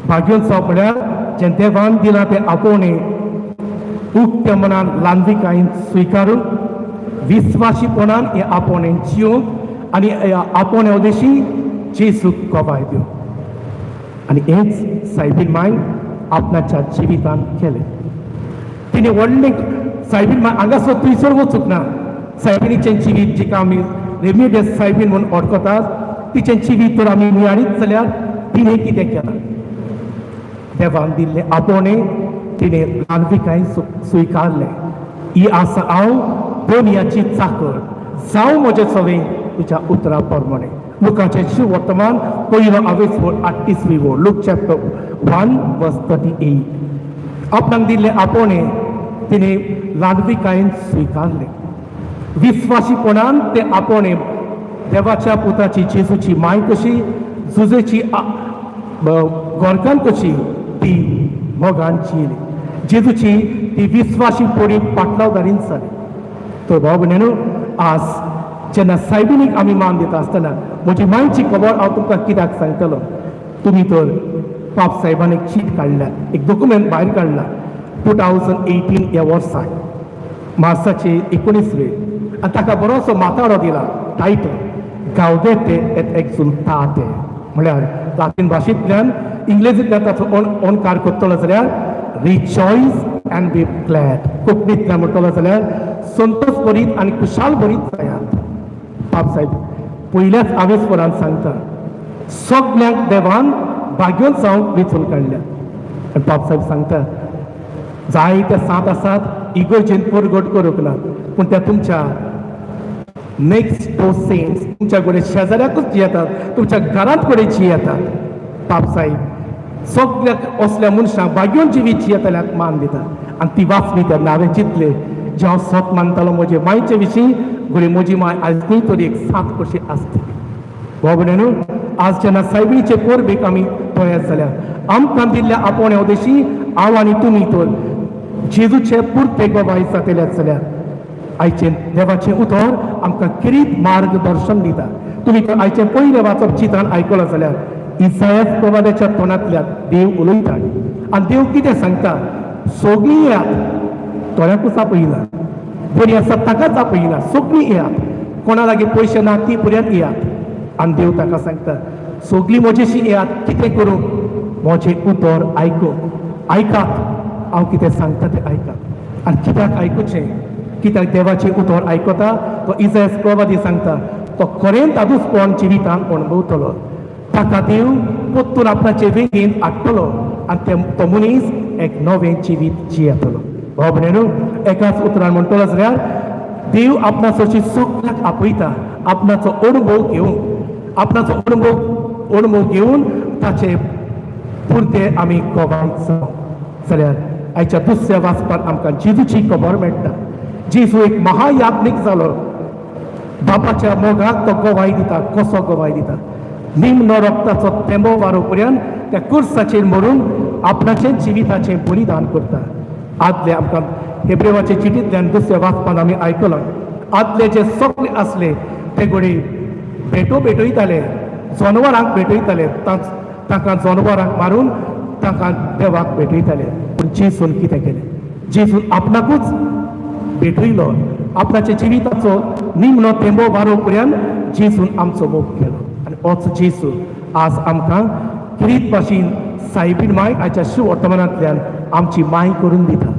भाग्योन जावप म्हळ्यार जें देवान दिलां तें आपोवणें उक्त्या मनान ल्हानविकायेन स्विकारून, विस्वाशीपणान हें आपोवणें जियोंक आनी ह्या आपोवण्या उदेशी जेजूक गवाय दिवंक. आनी हेंच सायबीन मायन आपणाच्या जिवितान केलें. तिणें व्हडलें, सायबीन माय हांगासर थंयसर वचूंक ना. सायबिणीचें जिवीत, जिका आमी रेमिडियस सायबीन म्हूण वळखतात, तिचें जिवीत तर आमी नियाळीत जाल्यार तिणें कितें केलां? देवान दिल्लें आपोवणें तिणें ल्हानविकायेन स्विकारलें. ही आसा हांव दोनयाची चाकर, जावं म्हजें सवें तुज्या उतरा प्रमाणें. लुकाचें शुभवर्तमान पयलो आवेस 38वी word, Luke chapter 1 verse 38. आपणाक दिल्लें आपोवणें तिणें ल्हानविकायेन स्विकारलें. विस्वाशीपणान तें आपोवणें, देवाच्या पुताची जेजूची माय कशी, जुजेची गोरकान कशी ती मोगान जियेली, जेजूची ती विस्वाशी पोडी पाटलावदारीन जाली. तर भाव भयणीनो, आज जेन्ना सायबिणीक आमी मान दिता आसतना म्हजी मायची खबर हांव तुमकां कित्याक सांगतलो? तुमी तर पाप साहेबान एक चीट काडल्या, एक डॉक्युमेंट भायर काडला 2018 ह्या वर्साक मार्साचे 19 वे, आनी ताका बरोसो माथाळो दिला, टायटल "गावदेते एट एक्झुल्ताते". म्हळ्यार लातीन भाशेंतल्यान इंग्लेजींतल्यान ताचो अणकार करतलो जाल्यार "रिजॉयस अँड बी ग्लॅड". कोंकणींतल्यान म्हणटलो जाल्यार "संतोष भरीत आनी खुशाल भरीत जायात". पाप साहेब पयल्याच आवेसपरान सांगता, सगल्यांक देवान भाग्योन जावंक वेंचून काडल्या. आनी पाप साहेब सांगता, जायते सांत आसात, इगर्जेन परगट करूंक ना, पूण त्या तुमच्या नेक्स्ट डोर सेंट्स, तुमच्या कडेन शेजाऱ्याकूच जियेतात, तुमच्या घरांत कडेन जियेतात. पाप साहेब सगळ्या असल्या मनशांक, भाग्योन जिवीत जियेतल्याक मान दिता. आनी ती वाचली तेन्ना हांवें चिंतलें, जें हांव सत मानतालो म्हजे मायचे विशीं, घडये म्हजी माय आयज न्ही तरी एक सांत कशी आसतली. भाव भयणीनो, आज जेन्ना सायबिणीचे परबेक आमी तयार जाल्या, आमकां दिल्ल्या आपोवण्या उदेशी हांव आनी तुमी तर जेजूचे पुरते गवाय जातले जाल्यार, आयचें देवाचें उतर आमकां खेरीत मार्गदर्शन दिता. तुमी तर आयचें पयलें वाचप चिंतान आयकलो जाल्यार इसायास प्रवादाच्या तोंडांतल्यान देव उलयता. आनी देव कितें सांगता? सगळीं येयात. थोड्यांकूच आपयना, बरी आसा ताकाच आपयना, सगळीं येयात. कोणा लागीं पयशे ना ती पर्यंत येयात. आनी देव ताका सांगता, सगळीं म्हजेशी येयात. कितें करूंक? म्हजें उतर आयकूंक. आयकात, हांव कितें सांगता तें आयकात. आनी कित्याक आयकुचें? कित्याक देवाचें उतर आयकता तो, इसायास प्रवादी सांगता, तो खरेंच दादूसपण जिवितान अणभवतलो. ताका देव परतून आपणाचे वेगेंत हाडटलो आनी ते तो मनीस एक नवें जिवीत जियेतलो. भाव भयणीनो, एकाच उतरान म्हणटलो जाल्यार देव आपणाचो सगळ्याक आपयता आपणाचो अणभव घेवन, आपणाचो अणभव घेवन ताचे पुरते आमी गोवांत जाल्यार आयच्या दुसऱ्या वाचपात आमकां जेजूची खबर मेळटा. जेजू एक महायात्मीक जालो. बापाच्या मोगाक तो गवाय दिता. कसो गवाय दिता? निम्न रक्ताचो तेंबो वारो पर्यंत त्या कुर्साचेर मरून आपणाचें जिविताचें बलिदान करता. आदले आमकां हेब्रेवाचे चिटींतल्यान दुसऱ्या वाचपान आमी आयकलां, आदले जे सगळे आसले ते घोडे भेटो भेटयताले, जनवरांक भेटयताले, तांकां जनवरांक मारून तांकां देवाक भेटयताले. पूण जेजून कितें केलें? जेजून आपणाकूच भेटयलो. आपणाच्या जिविताचो निमणो तेंबो वारो पर्यंत जेजून आमचो मोग केलो. आनी होच जेजू आज आमकां किरीत भाशेन सायबीण माय आयच्या शिव वर्तमानांतल्यान आमची माय करून दिता.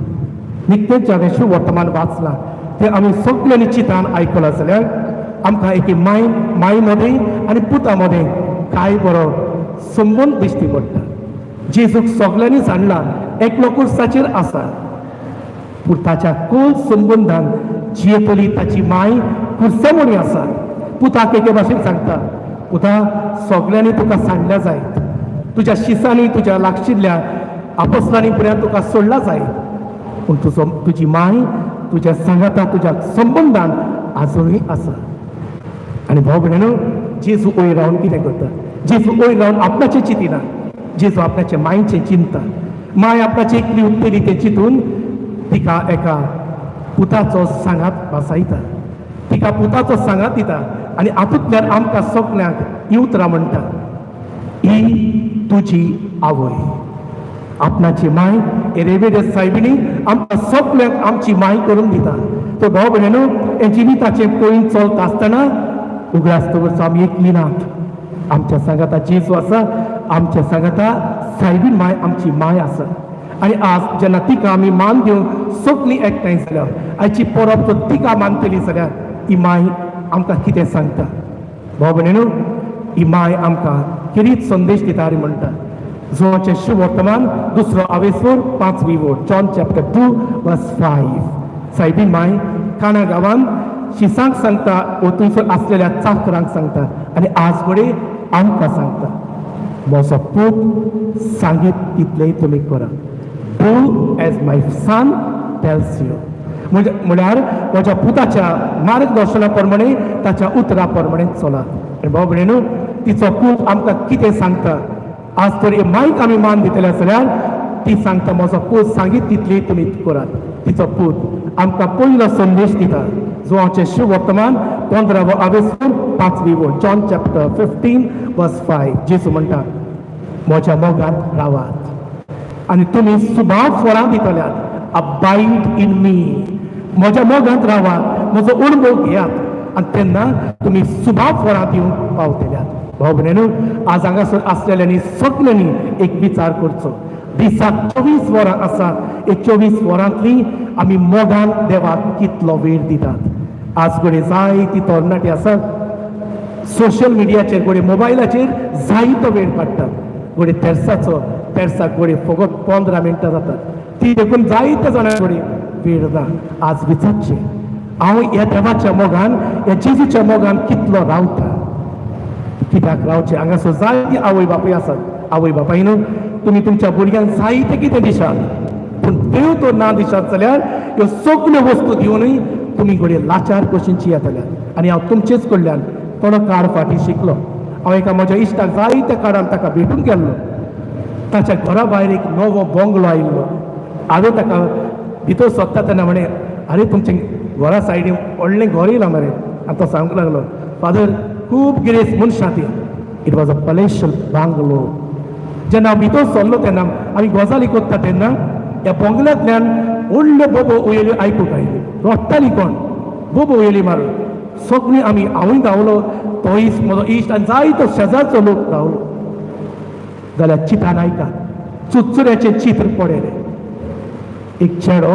निकतेंच हांवें शिव वर्तमान वाचलां तें आमी सगळ्यांनी चिंतान आयकलां जाल्यार आमकां एके माय माय मदें आनी पुता मदें कांय बरो संबंद दिश्टी पडटा. जेजूक सगळ्यांनी जाणला, एकलो कुर्साचेर आसा, पूण ताच्या कोल संबंदान जियेतली ताची माय कुर्सामणी आसा. पुताक एके भाशेन सांगता, पुता, सगळ्यांनी तुका सांडल्या जायत, तुज्या शिसांनी तुज्या लागशिल्ल्या आपसलांनी पर्यंत तुका सोडला जायत, पूण तुजो तुजी माय तुज्या सांगाता तुज्या संबंदान आजुनूय आसा. आनी भाव भयणीनो, जेजू वयर रावन कितें करता? जेजू वयर रावन आपणाचें चिंतिना, जेजू आपणाचे मायचें चिंता. माय आपणाची एकली उरतली तें चिंतून तिका एका पुताचो सांगात वासायता, तिका पुताचो सांगात दिता आनी हातूंतल्यान आमकां सगल्यांक ही उतरां म्हणटा, ही तुजी आवय. आपणाची माय हे रेवेडे सायबिणी आमकां सगल्यांक आमची माय करून दिता. तो भाव भयणीनो, हे जिविताचें पयन चलता आसतना उगडास दवरचो, आमी एकली नात. आमच्या सांगाता जेजू आसा, आमच्या सांगाता सायबीण माय आमची माय आसा. आनी आज जेन्ना तिका आमी मान दिवन सगळीं एकठांय जाल्यार, आयची परब तर तिका मानतली जाल्यार, ही माय आमकां कितें सांगता? भाव भयणीनो, ही माय आमकां किरीत संदेश दिता आनी म्हणटा, जुवाचें शुभ वर्तमान दुसरो आवेसोर पांचवी वोट, John chapter 2 verse 5. सायबीण माय काणा गांवान शिसांक सांगता, वो थंयसर आसलेल्या चाकरांक सांगता आनी आज घडये आमकां सांगता, म्हजो पूत सांगीत तितलेंय तुमी करा. Do as my son tells you. म्हणजे म्हळ्यार म्हज्या पुताच्या मार्गदर्शना प्रमाणे, ताच्या उतरा प्रमाणे चलात. आनी भाव भयणीनो, तिचो पूत आमकां कितें सांगता? आज तर हे मायक आमी मान दितले जाल्यार ती सांगता, म्हजो पूत सांगीत तितली तुमी करात. तिचो पूत आमकां पयलो संदेश दिता, जुवाचें शुभ वर्तमान 15वो आवेसून पांचवी वोट, John chapter 15 verse 5. जेजू म्हणटा, म्हज्या मोगांत रावात आनी तुमी सुभाव फळां दितल्यात. Abide in me. म्हज्या मोगांत रावात, म्हजो अणभव घेयात आनी तेन्ना तुमी सुभाव फळां दिवंक पावतल्यात. भाव भयणीनो, आज हांगासर आसलेल्यांनी सगल्यांनी एक विचार करचो. दिसाक 24 वरां आसात, एक 24 वरांतली आमी मोगान देवाक कितलो वेळ दितात? आज घडये जायती तरणाटी आसात, सोशल मिडियाचेर, घडये मोबायलाचेर जायतो वेळ काडटात. घडये तेर्साचो, तेर्साक घडये फकत 15 मिनटां जातात ती, देखून जायत्या जाणां कडेन वेळ ना. आज विचारचें, हांव ह्या देवाच्या मोगान, ह्या जेजूच्या मोगान कितलो रावता? कित्याक रावचें? हांगासर जायती आवय बापूय आसात. आवय बापायनो, तुमी तुमच्या भुरग्यांक जायतें कितें दिशात, पूण देव तो ना दिशात जाल्यार ह्यो सगल्यो वस्तू दिवनूय तुमी घडये लाचार कशींची येतल्यात. आनी हांव तुमचेच कडल्यान थोडो काळ फाटीं शिकलो. हांव एका म्हज्या इश्टाक जायत्या काळान ताका भेटूंक गेल्लो. ताच्या घरा भायर एक नवो बंगलो आयिल्लो. हांवें ताका भितर सोदता तेन्ना म्हणें, आरे, तुमचें घरा सायडीन व्हडलें घर येयलां मरे. आनी तो सांगूंक लागलो, फादर, खूब गिरेस्त मनशां ती. It was a palatial bungalow. जेन्ना हांव भितर सरलो तेन्ना आमी गजाली करता तेन्ना ह्या बंगल्यांतल्यान व्हडल्यो बोबो उयल्यो आयकूंक आयल्यो. रडटाली कोण, बोबो उयली मारून. सगळीं आमी, हांवूय धांवलो, तो इश्ट, म्हजो इश्ट आनी जायतो शेजारचो लोक धांवलो. जाल्यार चित्रान आयकात, चुरचुऱ्याचें चित्र पडयलें. एक चेडो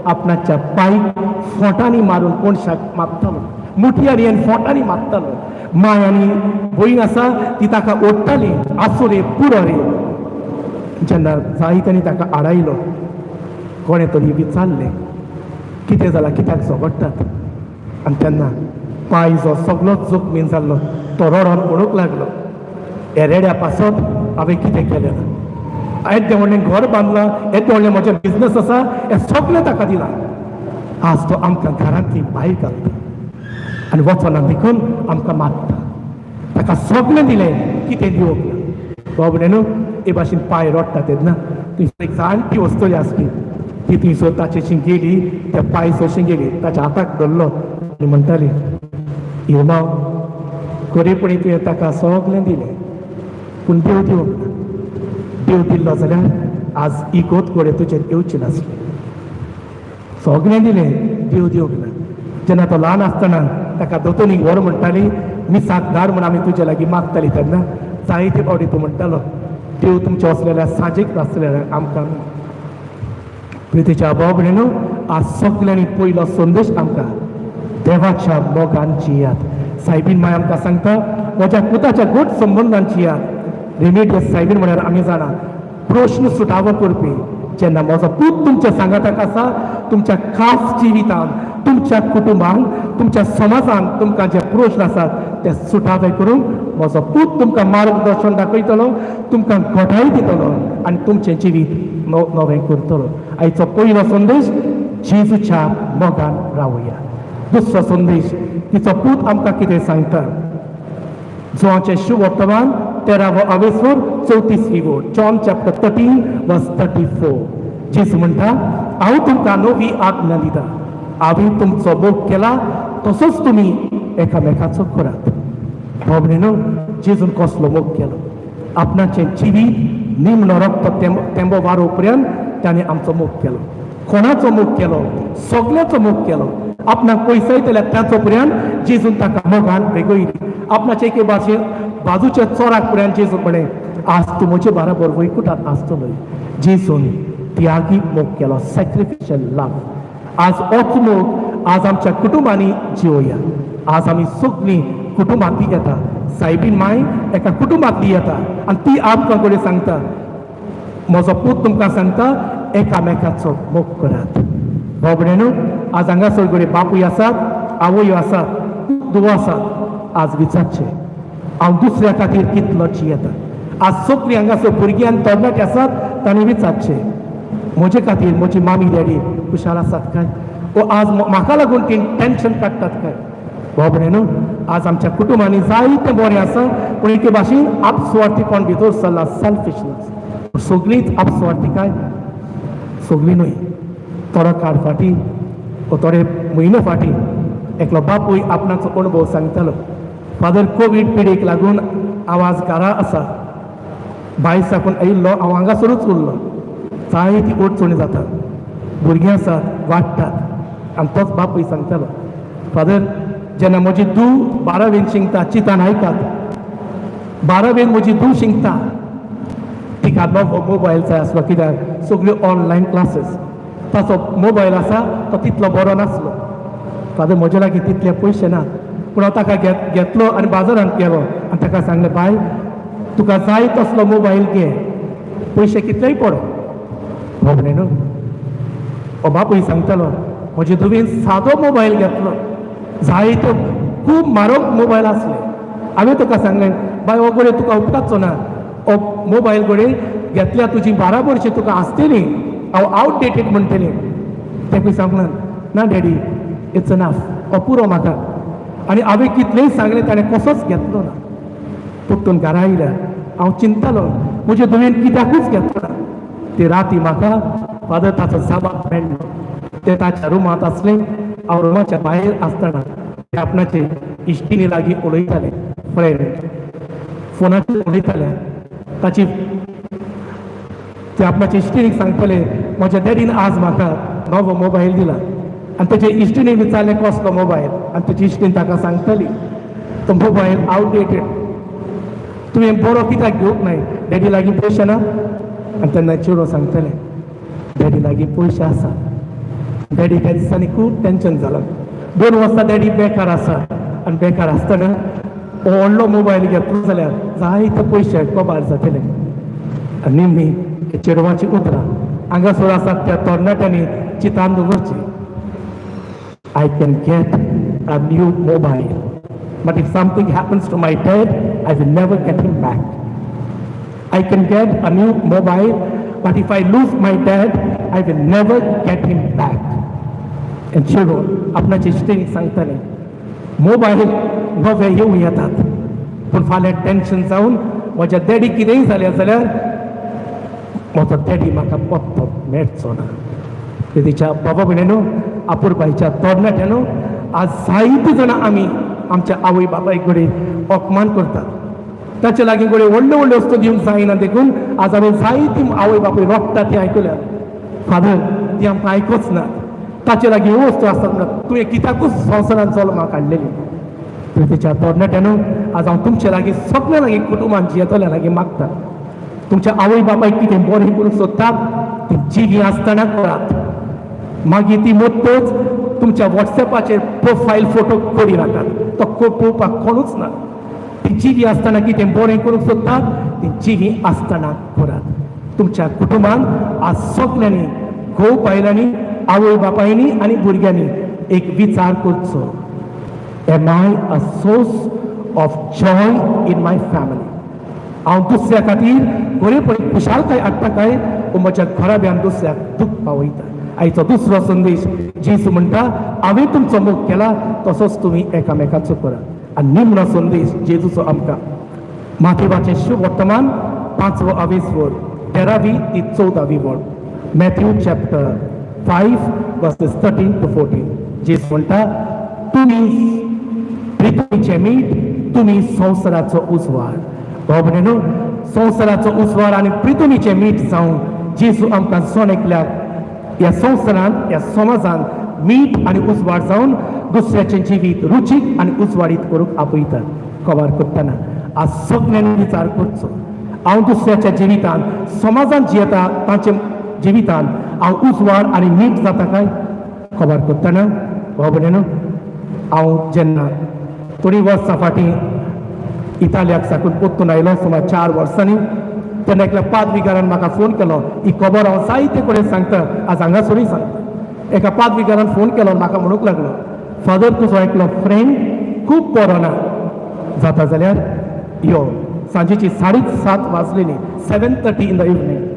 आपणाच्या पायक फोटांनी मारून कोणशाक मारतालो, मुठयांनी आनी फोटांनी मारतालो. माय आनी भयण आसा ती ताका ओडटाली, आसूं रे, पुरो रे. जेन्ना जायत्यांनी ताका आडायलो, कोणें तरी विचारलें, कितें जालां, कित्याक झगडटात? आनी तेन्ना पांय जो सगळोच जखमीन जाल्लो तो रडोन म्हणूंक लागलो, ह्या रेड्या पासत हांवें कितें केलें ना. येद्दें व्हडलें घर बांदलां, येद्दें व्हडलें म्हजें बिजनस आसा, हें सगळें ताका दिलां. आज तो आमकां घरांतली भायर घालता आनी वचना देखून आमकां मारता. ताका सगळें दिलें, कितें दिवंक ना. बाबडे न्हू, हे भाशेन पांय रडटा तेन्ना थंयसर एक जाणटी वस्तू आसली, ती थंयसर ताचेशी गेली, त्या पांय सरशी गेली, ताच्या हाताक धरलो आनी म्हणटाली, इरमांव, खरेपणी तुवें ताका सगळें दिलें पूण देव दिवंक ना. देव दिल्लो जाल्यार आज ही गोत घोडे तुजेर येवची नासली. सगळें दिलें, देव दिवंक ना. जेन्ना तो ल्हान आसतना ताका दोतोनीक व्हर म्हणटाली, मिसाक धाड म्हूण आमी तुजे लागीं मागताली, तेन्ना जायते फावटी तूं म्हणटालो, देव तुमचे वसलेल्या सांजेक नासलेल्या आमकां न्हू. प्रितीच्या भाव भयणीनो, आज सगल्यांनी पयलो संदेश आमकां देवाच्या मोगान जियात. सायबीन माय आमकां सांगता, म्हज्या पुताच्या गोड संबंदान जियात. रेमेडियस सायबीन म्हळ्यार आमी जाणा प्रश्न सुटावो करपी. जेन्ना म्हजो पूत तुमच्या सांगाताक आसा, तुमच्या खास जिवितान, तुमच्या कुटुंबान, तुमच्या समाजान तुमकां जे प्रश्न आसात ते सुटावे करूंक म्हजो पूत तुमकां मार्गदर्शन दाखयतलो, तुमकां घटाय दितलो आनी तुमचें जिवीत नवें करतलो. आयचो पयलो संदेश, जेजूच्या मोगान रावया. दुसरो संदेश, तिचो पूत आमकां कितें सांगता? जोवाचें शुवर्तमान 13वो आवेसवर 34वी वोट, John chapter 13 verse 34. जेजू म्हणटा, हांव तुमकां नवी आज्ञा दिता, हांवें तुमचो मोग केला तसोच तुमी एकामेकाचो करात. भाव न्हू, जेजून कसलो मोग केलो? आपणाचें जिवीत निमणो रक्त तेंबो वारो पर्यंत ताणें आमचो मोग केलो. कोणाचो मोग केलो? सगळ्याचो मोग केलो. आपणाक पयसयतल्या त्याचो पर्यंत जेजून ताका मोगान वेगयली. आपणाचे एके भाशेन बाजूच्या चोराक पर्यंत जेजून म्हळें, आज तूं म्हजे बराबर वैकुटात आसतलो. जेजून त्यागी मोग केलो, सॅक्रिफिशियल लव. आज होच मोग आज आमच्या कुटुंबांनी जिवया. आज आमी सगळीं कुटुंबांतली येता. सायबीन माय एका कुटुंबांतली येता आनी ती आमकां कडेन सांगता, म्हजो पूत तुमकां सांगता, एकामेकाचो मोग करात. भाव भयणीनो, आज हांगासर घडये बापूय आसात, आवयो आसात, धुवो आसात. आज विचारचें, हांव दुसऱ्या खातीर कितलो जियेता? आज सगळीं हांगासर भुरगीं आनी तरणाटे आसात, तांणी विचारचें, म्हजे खातीर म्हजी मामी डॅडी खुशाल आसात काय, ओ आज म्हाका लागून ती टेन्शन काडटात काय? भाव भयणीनो, आज आमच्या कुटुंबांनी जायतें बरें आसा पूण एके भाशेन आपसुवार्थीपण भितर सरला, सेल्फिशनस. सगळींच आपसुवार्थी काय? सगळीं न्हय. थोडो काळ फाटीं ओ थोडे म्हयनो फाटीं एकलो बापूय आपणाचो अणभव सांगतालो, फादर, कोवीड पिडीक लागून हांव आज घरा आसा. भायर साकून आयिल्लो हांव हांगासरूच उरलो. जायती अडचणी जातात, भुरगीं आसात, वाडटात. आनी तोच बापूय सांगतालो, फादर, जेन्ना म्हजी धूव 12वेन शिकता, चिंतान आयकात, 12वेन म्हजी धूव शिकता, तिका नवो मोबायल जाय आसलो, कित्याक सगल्यो ऑनलायन क्लासीस. ताचो मोबायल आसा तो तितलो बरो नासलो. फादर, म्हजे लागीं तितले पयशे नात पूण हांव ताका घेतलो आनी बाजारांत गेलो आनी ताका सांगलें, बाय, तुका जाय तसलो मोबायल घे, पयशे कितलेय पडो. बाबडे न्हू, हो बापूय सांगतालो, म्हजे धुवेन सादो मोबायल घेतलो. जायतो खूब म्हारग मोबायल आसले. हांवें तुका सांगलें, बाय, हो घडये तुका उपकारचो ना. हो मोबायल घडये घेतल्यार तुजी बाराबरशी तुका आसतली, हांव आवटडेटेड म्हणटली. तें सांगलें, ना डॅडी, it's enough, हो पुरो म्हाका. आनी हांवें कितलेंय सांगलें, ताणें कसोच घेतलो ना. परतून घरा आयल्यार हांव चिंततालो, म्हजे धुवेन कित्याकूच घेतलो ना. ते राती म्हाका फादर ताचो जबाब मेळ्ळो. ते ताच्या रुमांत आसले, हांव रुमाच्या भायर आसतना ते आपणाचे इश्टिणी लागीं उलयताले, फ्रेंड फोनाचेर उलयताले. ताची ते आपणाचे इश्टिणीक सांगताले, म्हज्या डॅडीन आज म्हाका नवो मोबायल दिला. आनी तेजे इश्टिणीक विचारलें, कसलो मोबायल? आनी तेजी इश्टीण ताका सांगताली, तो मोबायल आवटडेटेड, तुवें बरो कित्याक घेवंक नाय? डॅडी लागीं पयशे ना? आनी तेन्ना चेडो सांगतालें, डॅडी लागीं पयशे आसा. डॅडी त्या दिसांनी खूब टेन्शन जालां. 2 वर्सां डॅडी बेकार आसा आनी बेकार आसतना हो व्हडलो मोबायल घेतलो जाल्यार जायते पयशे कबार जातले. आनी निमणी चेडवाची उतरां हांगासर आसात त्या तरणाट्यांनी चिंतान दवरची, I can get a new mobile, but if something happens to my dad, I will never get him back. I can get a new mobile. But if I lose my dad, I will never get him back. आनी चेडूं आपणाचे इश्टिणीक सांगतालें, mobile नवे येवं येतात, पूण फाल्यां tension जावन म्हज्या डॅडी कितेंय जालें जाल्यार म्हजो डॅडी म्हाका पत्तो मेळचो ना. तिच्या बाबा भयणीनो, आपुरबायच्या तरणाट्यानो, आज जायते जाणां आमी आमच्या आवय बापाय कडेन अपमान करतात. ताचे लागीं कडेन व्हडल्यो व्हडल्यो वस्तू दिवंक जायना, देखून आज आमी जायती आवय बापूय रोखता ती आयकल्या, फादर ती आमकां आयकोच ना, ताचे लागीं ह्यो वस्तू आसतात म्हणून तुवें कित्याकूच संवसारांत जल्माक हाडलेली. प्रितीच्या तरणाट्यानो, आज हांव तुमचे लागीं, सगल्या लागीं, कुटुंबान जियेतल्या लागीं मागता, तुमच्या आवय बापायक कितें बरें करूंक सोदतात ती जिवीं आसतना करात. मागीर ती मोत्तच तुमच्या वॉट्सॅपाचेर प्रोफायल फोटो करी नाकात, तो पळोवपाक कोणूच ना. ती जिवी आसतना कितें बरें करूंक सोदतात ती जिवी आसतना करात. तुमच्या कुटुंबान आज सगल्यांनी, घोव बायलांनी, आवय बापायनी आनी भुरग्यांनी एक विचार करचो, am I a source of joy in my family? हांव दुसऱ्या खातीर खरेपणी खुशालकाय हाडटा काय वो म्हज्या घराब्यान दुसऱ्याक दूख पावयता? आयचो दुसरो संदेश, जेजू म्हणटा, हांवें तुमचो मोग केला तसोच तुमी एकामेकाचो करात. आनी निमणो संदेश जेजूचो आमकां, माथेवाचें शुभ वर्तमान, पांचवो आवेस वर, 13वी ती 14वी वळ, Matthew chapter 5 verses 13 to 14. जेजू म्हणटा, तुमी पृथ्वीचें मीठ, तुमी संवसाराचो उजवाड. भाव भयणीनो, संवसाराचो उजवाड आनी पृथ्वीचें मीठ जावन जेजू आमकां जण एकल्याक ह्या संवसारांत, ह्या समाजांत मीठ आनी उजवाड जावन दुसऱ्याचें जिवीत रुचीक आनी उजवाडीत करूंक आपयतात. कबार करतना आज सगल्यांनी विचार करचो, हांव दुसऱ्याच्या जिवितांत, समाजांत जियेता तांच्या जिवितांत हांव उजवाड आनी मीठ जाता काय? खबर करतना भाव भयणीनो, हांव जेन्ना थोडीं वर्सां फाटीं इतालियाक साकून परतून आयलो, सुमार 4 वर्सांनी, तेन्ना एकल्या पादविगारान म्हाका फोन केलो. ही खबर हांव जायते कडेन सांगता, आज हांगासरूय सांगता. एका पादविगारान फोन केलो, म्हाका म्हणूंक लागलो, फादर, तुजो एकलो फ्रेंड खूब बरो ना, जाता जाल्यार यो. सांजेची 7:30 वाजलेली, 7:30 in the evening.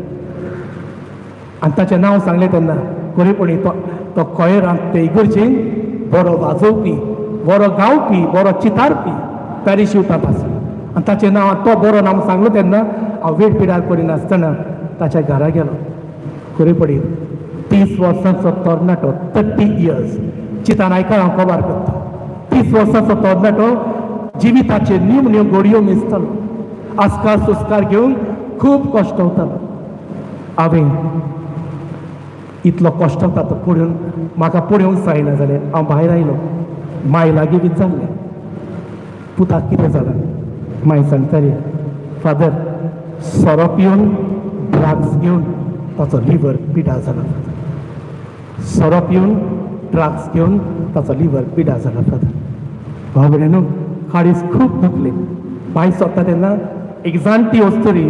आनी ताचें नांव सांगलें तेन्ना खरेपणी तो तो कोयरांत ते इगर्जेन बरो वाजोवपी, बरो गावपी, बरो चितारपी, पॅरीश युथांत आसा. आनी ताचें नांव, तो बरो नांव सांगलो तेन्ना हांव वेळ पिड्यार करिनासतना ताच्या घरा गेलो. खरेपणी 30 वर्सांचो तरणाटो, 30 इयर्स, चितान आयका, हांव कबार करता, 30 वर्सांचो तरणाटो जिविताचे न्यू न्यू घडयो मेजतालो, आस्कार सुस्कार घेवन खूब कश्ट वतालो. हांवें इतलो कश्ट वता तो पळोवन म्हाका पळोवंक जायना जालें. हांव भायर आयलो. माय लागीं विचारलें, पुताक कितें जालां? माय सांगताली, फादर, सोरो पिवन, ड्रग्स घेवन ताचो लिवर पिडा जाला. सोरो पिवन, ड्रग्स घेवन ताचो लिवर पिडा जाला फादर. भाव भयणीनो, काळीज खूब दुखलें. माय सोदता तेन्ना एक जाणटी अस्तुरी,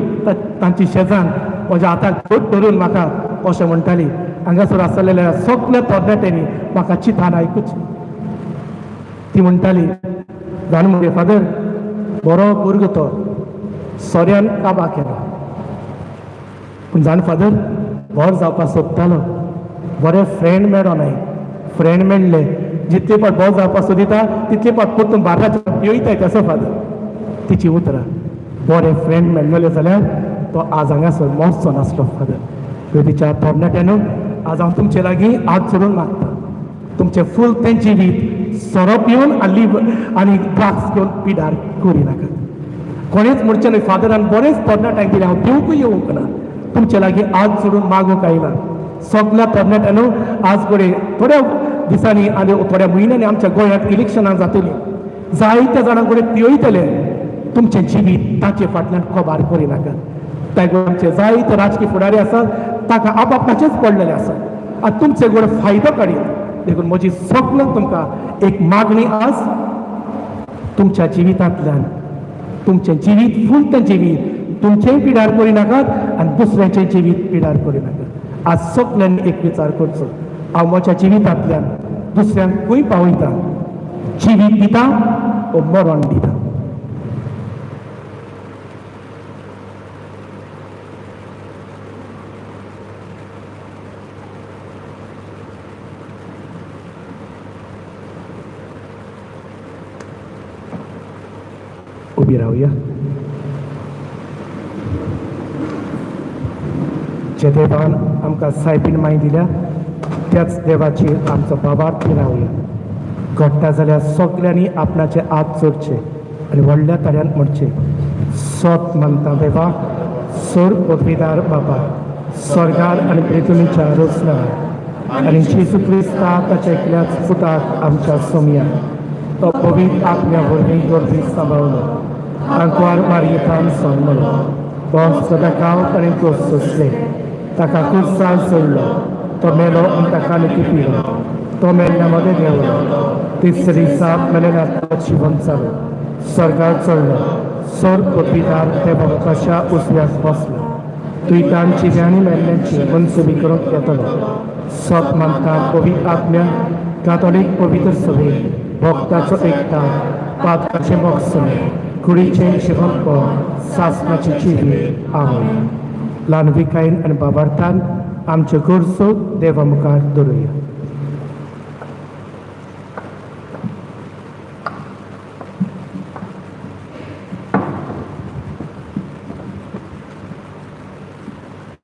तांची शेजान, म्हज्या हाताक घट धरून म्हाका अशें म्हणटाली, हांगासर आसलेल्या सगल्या तरणाट्यांनी म्हाका चितान आयकुची. ती म्हणटाली, जाण मगे फादर, बरो भुरगो तो, सोऱ्यान काबा केलो, पूण जाण फादर, बरो जावपाक सोदतालो, बरे फ्रेंड मेळो नाय. फ्रेंड मेळ्ळे, जितले पाट बरो जावपाक सोदिता तितले पाट परतून बार्राच्या पिवयताय तसो फादर. तिची उतरां, बरे फ्रेंड मेळ्ळेले जाल्यार तो आज हांगासर मरचो नासलो फादर. तिच्या तरणाट्यानो, आज हांव तुमचे लागीं हात जोडून मागता, तुमचें फूल तें जिवीत सोरो पिवन आनी आनी ड्रग्स घेवन पिडार करिनाकात. कोणेच म्हणचें न्हय, फादरान बरेंच तरणाट्यांक दिलें, हांव दिवंकूय येवंक ना. तुमचे लागीं हात जोडून मागूंक आयला. सगल्या तरणाट्यांनो, आज कडेन थोड्या दिसांनी आनी थोड्या म्हयन्यांनी आमच्या गोंयांत इलेक्शनां जातलीं. जायत्या जाणां कडेन पिवयतले. तुमचें जिवीत ताचे फाटल्यान कबार करिनाकात. त्या आमचे जायते राजकीय फुडारी आसात, ताका आपापणाचेच पडलेले आसा आनी तुमचे कडेन फायदो काडीत. देखून म्हजी सगळ्यांक तुमकां एक मागणी आज, तुमच्या जिवितांतल्यान तुमचें जिवीत, फूल तें जिवीत तुमचेंय पिडार करिनाकात आनी दुसऱ्याचें जिवीत पिडार करिनाकात. आज सगल्यांनी एक विचार करचो, हांव म्हज्या जिवितांतल्यान दुसऱ्यांक खंय पावयता? जिवीत दिता ओ मरण दिता? उबी रावया. जे देवान आमकां सायबीण माय दिल्या त्याच देवाचेर आमचो भावार्थ रावया. घडटा जाल्यार सगल्यांनी आपणाचे हात जोडचे आनी व्हडल्या ताळ्यान म्हणचें, सोत मानता देवा, सोर पदवीदार बाबा, स्वर्गार आनी पृथ्वीच्या रचना आनी जेजू क्रिस्ता ताच्या एकल्याच पुताक आमच्या सोमया, तो पवित्र आत्म्या वरवीं गर्दी सांबाळलो, आंकवार मारयेतान सोडलो, तो सदांकाळ ताणें तो सोंसले, ताका कुर्सार सोडलो, तो मेलो आनी ताका लिपिलो, तो मेल्ल्या मदें देंवलो, तिसरे दिसा मेलेल्या तो जिवंत जालो, स्वर्गार चडलो, सोर पदवीदार देवा कशा उजव्याक बसलो, तुयतान जिव्यांनी मेल्ल्यांची मनसुबी करूंक येतलो. सोत मानता पवित्र आत्म्या, कातोलीक पवित्र सभे, भक्ताचो एकता, पातकाचें मोक्षण, कुडीचें जिवंतपण, सासणाचें जिवीत. आमेन. ल्हान विकायन आनी बाबार्थान आमच्यो गरजो देवा मुखार दवरुया.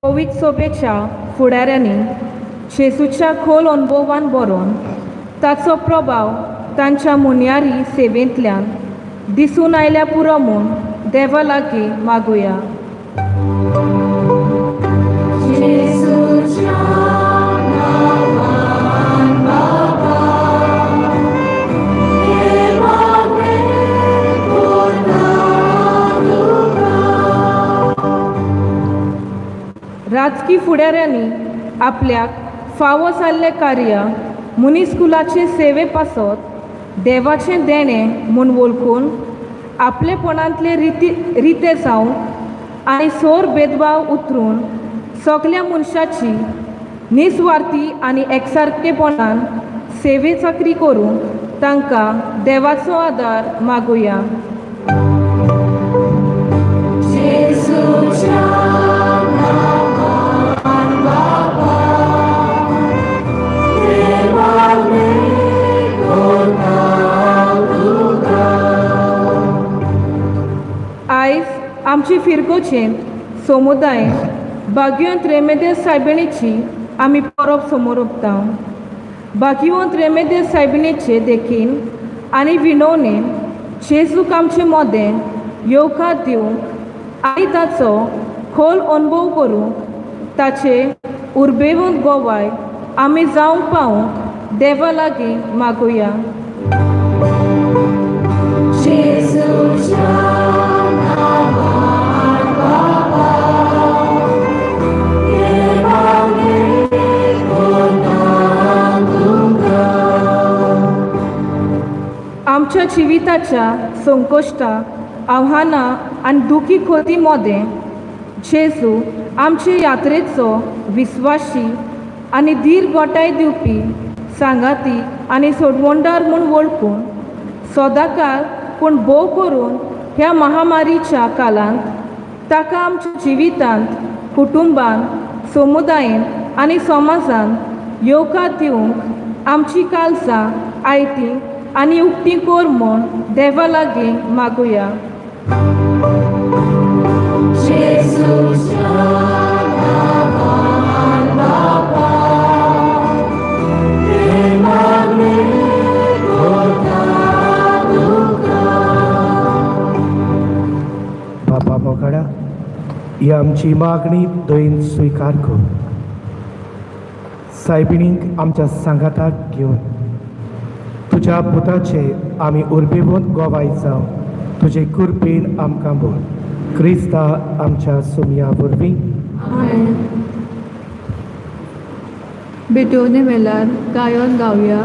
पवित्र सोबेच्या फुडाऱ्यांनी जेजूच्या खोल अणभवान बरोवन ताचो प्रभाव तांच्या मुन्यारी सेवेंतल्यान दिसून आयल्या पुरो म्हूण देवा लागीं मागुया. जेजूच्या नांवान बाबा, हे मागणें करता तुका. राजकी फुडाऱ्यांनी आपल्याक फावो जाल्लें कार्य मनीसकुलाचे सेवे पासत देवाचें देणें म्हूण वळखून आपलेपणांतले रिती रिते जावंक आनी सोर भेदभाव उतरून सगल्या मनशाची निस्वार्थी आनी एकसारकेपणान सेवे चाकरी करूंक तांकां देवाचो आदार मागुया. जेजूच्या नांवान बाबा, हे मागणें करता तुका. आयज आमची फिरगोचेंत समुदायेंत भाग्यवंत रेमेदेस सायबिणीची आमी परब समोर उरता. भाग्यवंत रेमेदेस सायबिणीचे देखीन आनी विनवणेन जेजूक आमचे मोदें येवकार दिवंक आनी ताचो खोल अणभव करूंक ताचे उर्बेवंत गोवाय आमी जावंक पावूंक देवा लागीं मागुया. जेजूच्या नांवान बाबा, हे मागणें करता तुका. आमच्या जिविताच्या संकश्टां, आव्हानां आनी दुखी खोती मोदें जेजू आमचे यात्रेचो विस्वाशी आनी धीर गोटाय दिवपी सांगाती आनी सोडवणदार म्हूण वळखून सदांकाळ पूण भोव करून ह्या महामारीच्या काळांत ताका आमच्या जिवितांत, कुटुंबांत, समुदायेंत आनी समाजांत येवकार दिवंक आमची काळजां आयतीं आनी उक्तीं कर म्हूण देवा लागीं मागुया. जेजूच्या नांवान बाबा, हे मागणें करता तुका. बाबा मोगाळा, ही आमची मागणी दयेन स्विकार कर. सायबिणींक आमच्या सांगाताक घेवन तुज्या पुताचे आमी उर्बेवंत गोवाय जावं तुजे कृपेन आमकां बोल, क्रिस्ता आमच्या सुमया वरवीं. आमेन. भेटवणे वेळार गायन गावया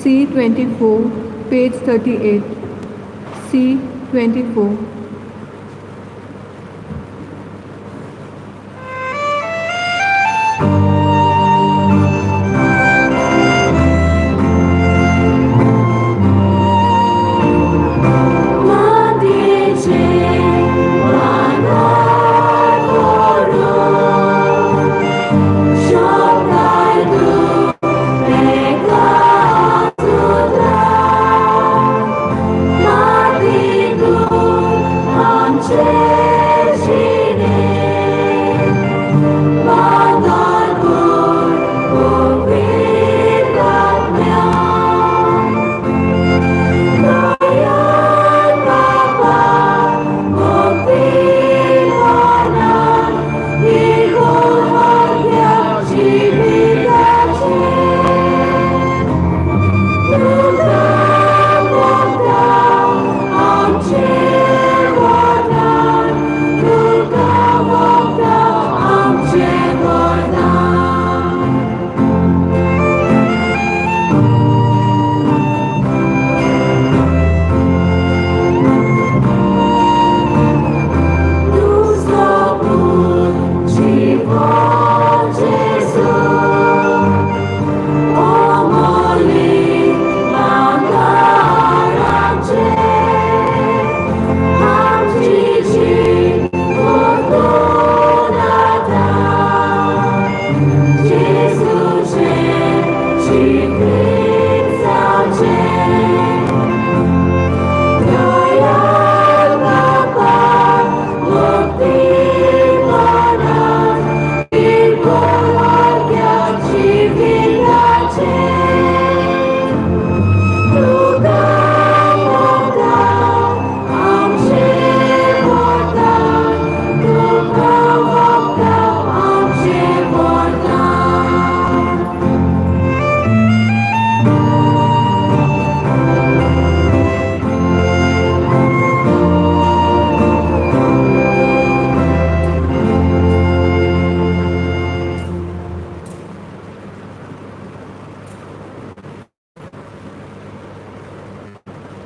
C 24, page 38, C 24. मातयेचे मानार पडूं शकताय तूं एका सुद्दां, माती तूं.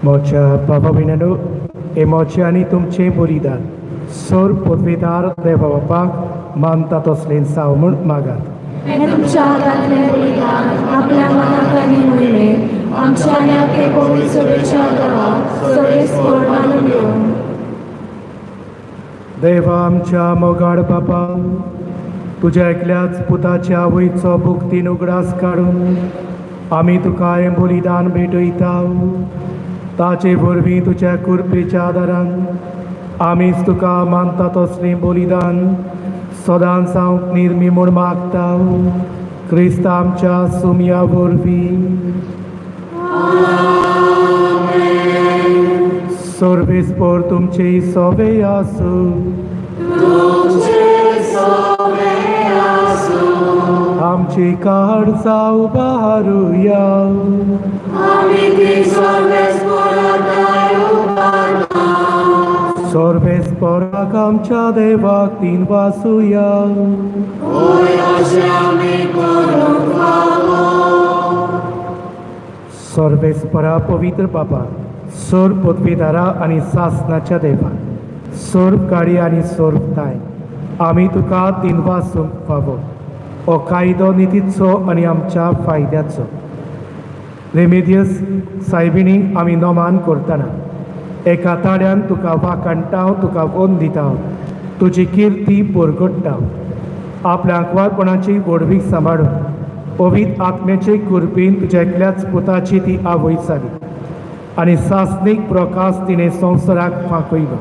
मोच्या बाबा भयणांनो, हे मोचे आनी तुमचें बलिदान सोर पदवीदार देवा बापाक मानता तसलें जावं म्हूण मागात. हें तुमच्या हातांतलें बलिदान आपल्या मनाक आनी मोहिमेक आमच्या आनी आपले पवित्र सभेच्या देवाक सर्वेस्पर मानून घेवं. देवा आमच्या मोगाळ बापा, तुज्या एकल्याच पुताच्या आवयचो भुक्तीन उगडास काडून आमी तुका हें बलिदान भेटयता. ताचे वरवीं तुज्या कृपेच्या आदारान आमीच तुका मानता तसलें बलिदान सदांच जावंक निर्मी म्हूण मागता, क्रिस्त आमच्या सुमया वरवीं. सर्वेस्पर तुमचे सोवे आसूं. आमची काळजां उबारुया. सर्वेस्पराक आमच्या देवाक तीन वासुया. सर्वेस्परा पवित्र बाबा, सोर पदवीदारा आनी सासनाच्या देवा, सोर काळी आनी सोर ताय, आमी तुका तीन वासूंक फावो हो कायदो नितीचो आनी आमच्या फायद्याचो. रेमेदियस सायबिणी आमी नमान करतना एका ताड्यान तुका वाखाणटा, तुका वंद दिता, तुजी किर्ती परगट्टा. आपल्या आंकवारपणाची व्हडवीक सांबाळून पवित्र आत्म्याचे कृपेन तुज्या एकल्याच पुताची ती आवय जाली आनी सासनीक प्रकाश तिणें संवसाराक फांकयलो,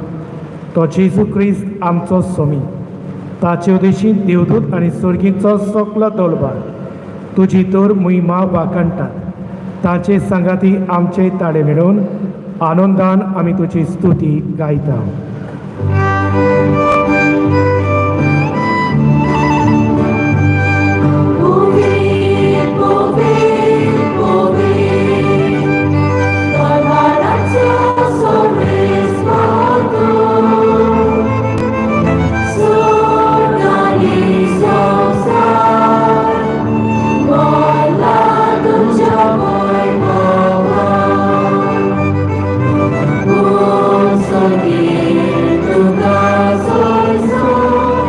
तो जेजू क्रिस्त आमचो सोमी. ताचे उदेशीं देवदूत आनी सर्गीचो सकलो दलबार तुजी तर महिमा वाखाणटात. ताचे सांगाती आमचे ताळे मेळोवन आनंदान आमी तुजी स्तुती गायता. Puvit, puvit, puvit, Kalvaratsa sobrespoto, Sordani sosar, Mola तुझ्या वैभवा, Unsogir तुका सोय सोय,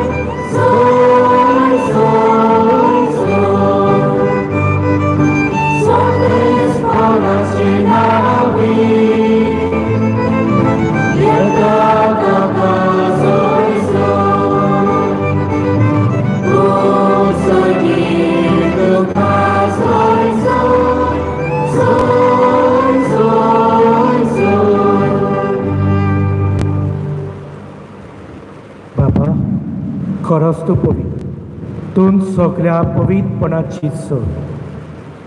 सोय सोय सोय. Sortes palas navi, Yerda kaka soy soy. Unsogir tuka soy soy, soy soy soy. बाबा, खरोच तूं पवित्र, तूं सगल्या पवित्रपणाची सोड.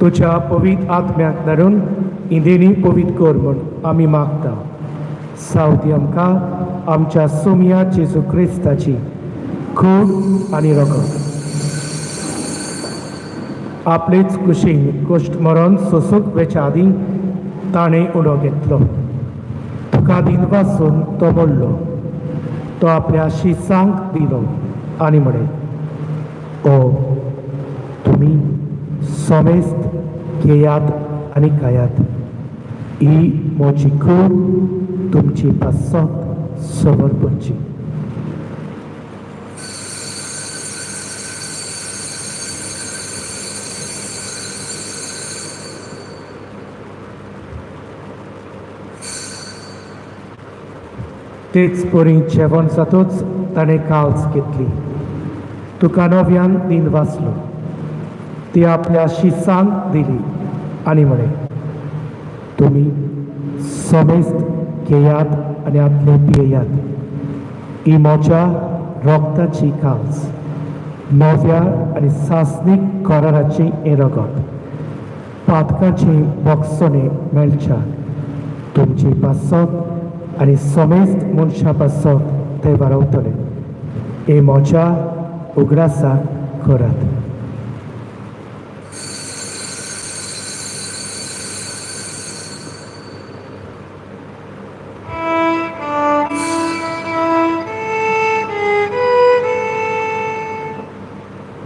तुज्या पवित्र आत्म्याक धाडून इंदेनी पवित्र कर म्हूण आमी मागता. सावती आमकां आमच्या सोमया जेजू क्रिस्ताची खूब आनी रगत. आपलेच कुशीन कश्ट मरण सोसूंक वेच्या आदीं ताणें उणो घेतलो. तुका दिन वासून तो मोडलो. तो आपल्या शिसांक दिलो आनी म्हळें, ओ तुमी समेस्त घेयात आनी खायात. ही म्हजी कूड तुमची पासत समर्पणची. तेच परी जेवण जातूच ताणें काल्स घेतली. तुका नव्यान दिन वाचलो. ती आपल्या शिसांक दिली आनी म्हळें, तुमी समेस्त घेयात आनी आपले पियेयात. ही म्हज्या रक्ताची काल्स, नव्या आनी सासनीक कराराची हें रगत. पातकाची भोगसणे मेळच्या तुमची पासत आनी समेस्त मनशां पासत ते वारवतले. हे म्हज्या उगडासाक करात.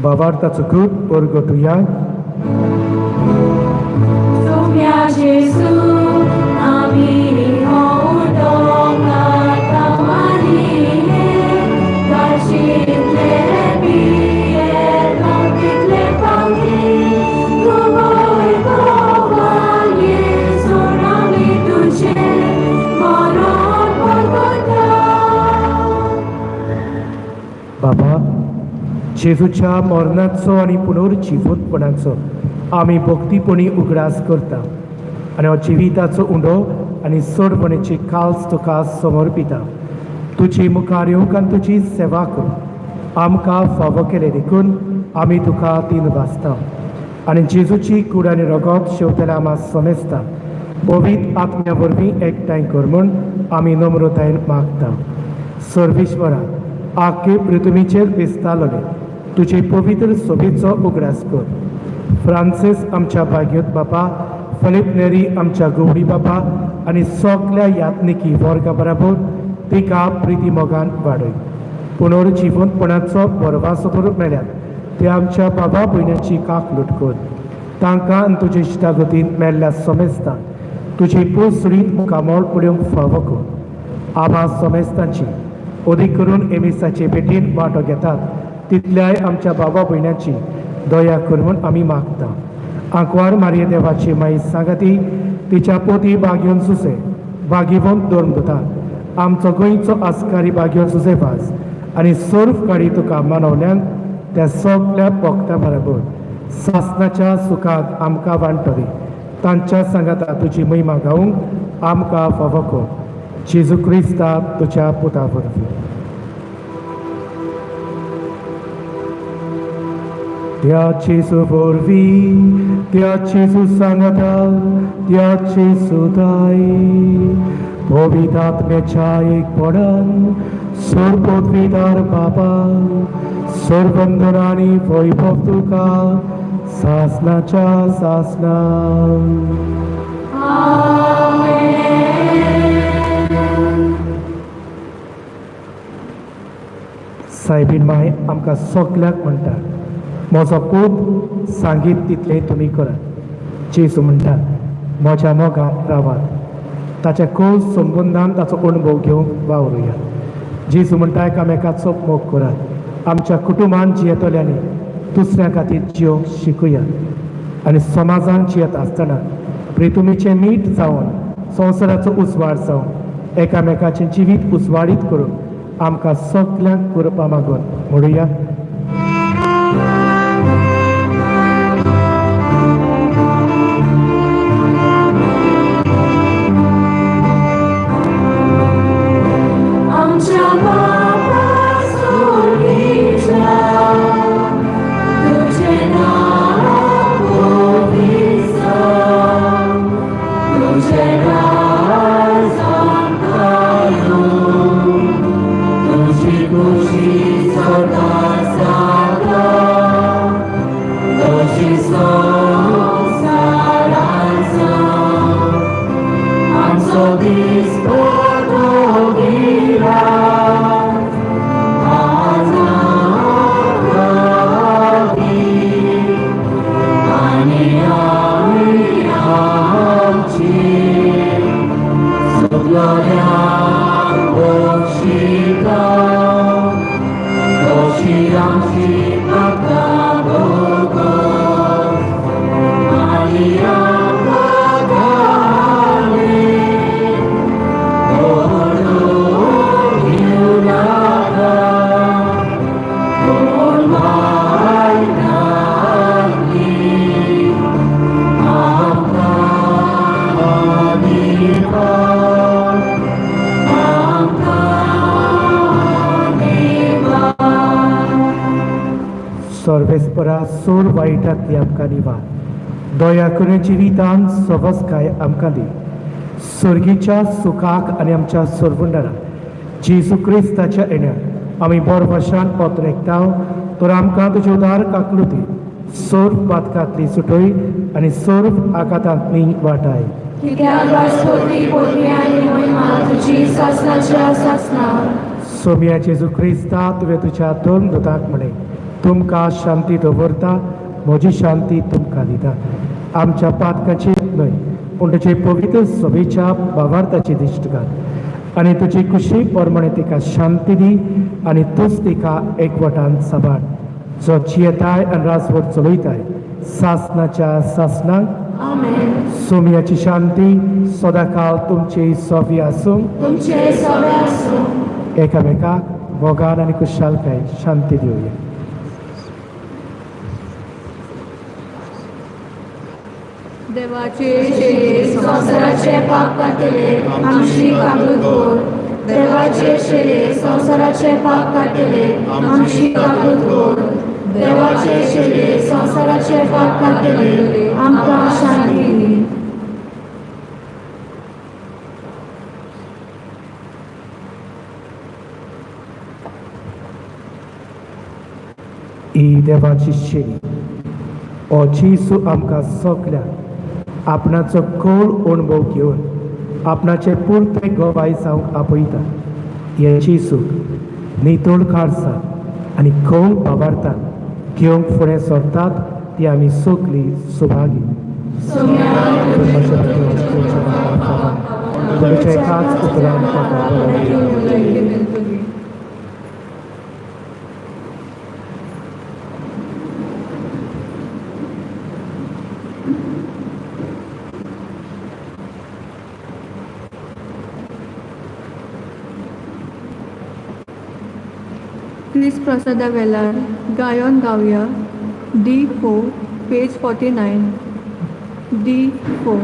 भावार्थाचो कृप परगटुया. सोम्या जेजू आमी जितलें पियेलां तितलें फावटी तूं वैभवान येसोन आमी तुजें मरण परगटा. बाबा, जेजूच्या मरणाचो आनी पुनर्जिवंतपणाचो आमी भक्तीपणी उगडास करता आनी हो जिविताचो उंडो आनी सोडपणेची काल्स तुका समर्पिता. तुजी मुखार येवंक आनी तुजी सेवा करूंक आमकां फावो केलें देखून आमी तुका तीन वाचता आनी जेजूची कूड आनी रगत शेवतेल्या आमा समेस्ता पवित्र आत्म्या वरवीं एकठांय कर म्हूण आमी नम्रतायेन मागता. सर्वेश्वरा, आख्खे पृथ्वीचेर विस्तारलेले तुजे पवित्र सोबेचो उगडास कर. फ्रांसीस आमच्या भाग्योत बापा, फिलीप नेरी आमच्या गौडी बापा आनी सगल्या यात्निकी वर्गा बराबर तिका प्रिती मोगान वाडय. पुनर्जिवंतपणाचो बरवासो करूंक मेळ्यात ते आमच्या बाबा भयणाची काक लुटकर तांकां आनी तुजे इश्टागतीन मेल्ल्या समेस्तांक तुजी पोसुरीत मुखामळ पळोवंक फावो कर. आभा समेस्तांची, अदीक करून एमिसाचे भेटीन वांटो घेतात तितल्याय आमच्या बाबा भयणाची दया कर म्हूण आमी मागता. आंकवार मारये देवाची माई सांगाती, तिच्या पोती बागयोन सुसे बागीवंत धर्मदूतान, आमचो गोंयचो आस्कारी बागयोन सुसे वाज आनी सर्व काळी तुका मानवल्यान त्या सगल्या भक्तां बराबर सासनाच्या सुखांत आमकां वांटतली. तांच्या सांगाता तुजी महिमा गावंक आमकां फावो कर, जेजू क्रिस्ता तुज्या पुता वरवीं. त्या जेजू वरवीं, त्या जेजू सांगाता, त्या जेजू ताई, पवित्र आत्म्याच्या एकपणान, सर्वपदवीदार बाबा, सर्वंदन आनी वैभव तुका सासनाच्या सासना. आमेन. सायबीन माय आमकां सगल्यांक म्हणटा, म्हजो पूत सांगीत तितलें तुमी करात. जेजू म्हणटा, म्हज्या मोगान रावात. ताच्या खोस संबंदान ताचो अणभव घेवंक वावरुया. जेजू म्हणटा, एकामेकाचो मोग करात. आमच्या कुटुंबान जियेतल्यांनी दुसऱ्या खातीर जियोंक शिकुया आनी समाजान जियेत आसतना प्रितुमीचें मीठ जावन, संवसाराचो उजवाड जावन, एकामेकाचें जिवीत उजवाडीत करून आमकां सगल्यांक कृपा मागून म्हणुया. आमच्या बापा स्वर्गीच्या, तुजें नांव पवित्र जावं, तुजें राज आमकां येवं, तुजी खुशी स्वर्गात जाता तशी संवसारांत जावं. आमचो दिसपट्टो गिरास आज आमकां दी, आनी आमी आमची चुकलोल्यांक बक्षिता तशी आमची पातकां भोगोस, आनी आमकां घालेंत ओडून घेवं नाका, पूण वायटांतली आमकां निवार, आमकां निवार. सर्वेस्परा, सोर वायटांतली आमकां निवार. दया करून जिवितान सवसकाय आमकां दी. सर्गीच्या सुखाक आनी आमच्या सरवंडराक जेजू क्रिस्ताच्या येण्याक आमी बोरभाशान पत्र एकताव, तर आमकां तुजे उदार काकलुती सर्व पातकांतली सुटय आनी सर्व आघातांतली वाटाय. कित्याक राजपती, पदवी आनी महिमा तुजी सासनाच्या सासना. सोम्या जेजू क्रिस्ता, तुवें तुज्या धर्मदूताक म्हणलें, तुमकां शांती दवरता, म्हजी शांती तुमकां दिता. आमच्या पातकाची न्हय, पूण तुजे पवित्र सभेच्या भावार्थाची दिश्ट घाल. आनी तुजी कुशी प्रमाणे तिका शांती दी आनी तूंच तिका एकवटान साबार जो जियेताय आनी राजवट चलयताय सासनाच्या सासनाक. आमेन. सोम्याची शांती सदांकाळ तुमची सोबी आसूं. तुमचे सगळे आसूं. एकामेकाक मोगान आनी खुशालकाय शांती दिवया. देवाचे शेरे संवसाराचे पाप काडटले आमची काकूत कर. देवाचे शेरे संवसाराचे पाप काडटले आमची काकूत कर. देवाचे शेरे संवसाराचे पाप काडटले आमकां शांती दी. ही देवाची शेरी हो जेजू आमकां सगल्यांक आपणाचो खोल अणभव घेवन आपणाचे पुरते गवाय जावंक आपयता. हे जेजूक नितळ काळसात आनी खोल भावार्थान घेवंक फुडें सरतात ती आमी सगलीं सुभागी. तुमच्या एकाच उतरान ताका बरो भलायकी मेळटली. क्रिस्त प्रसादा वेलार गायन गावया D4 page 49 D4.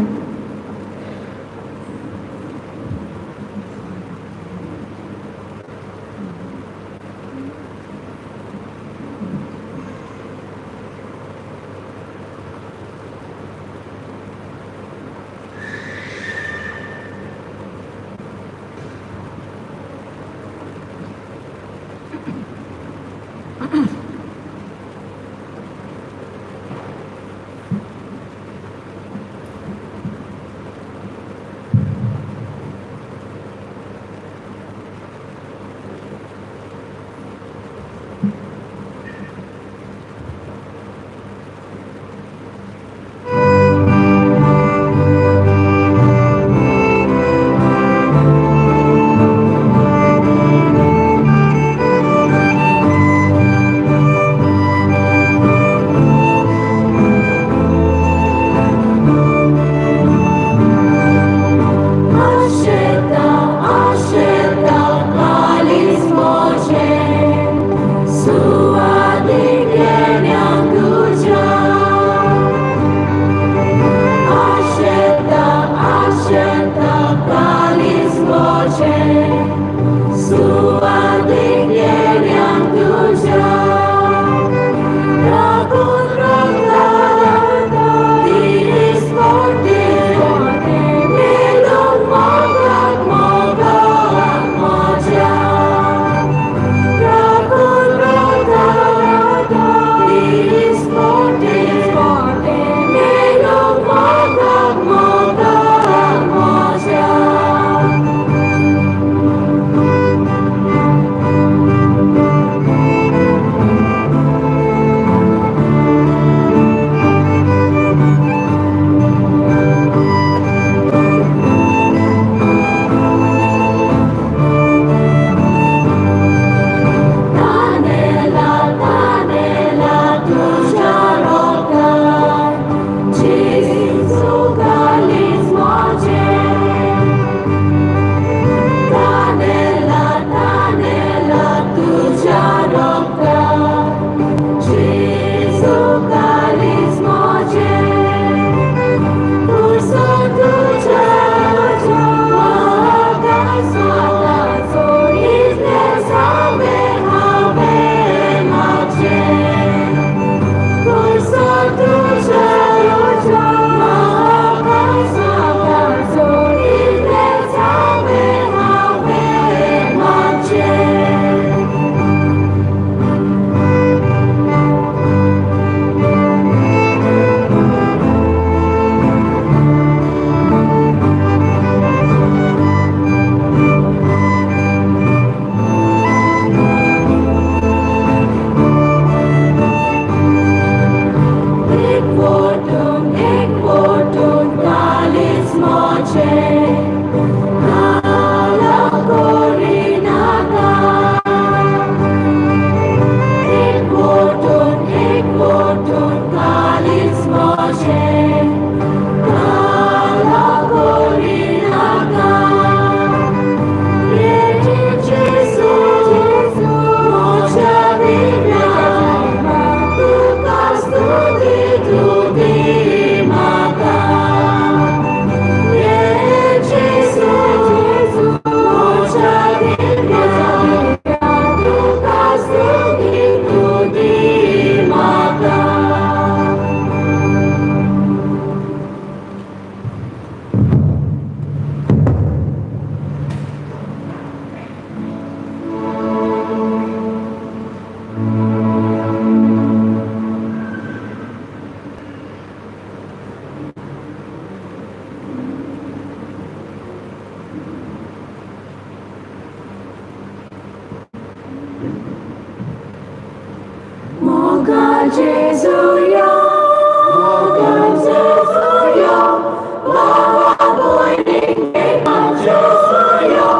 मोगा जेजू यो, मोगा जेजू यो, बाबा भयणीक जेजू यो,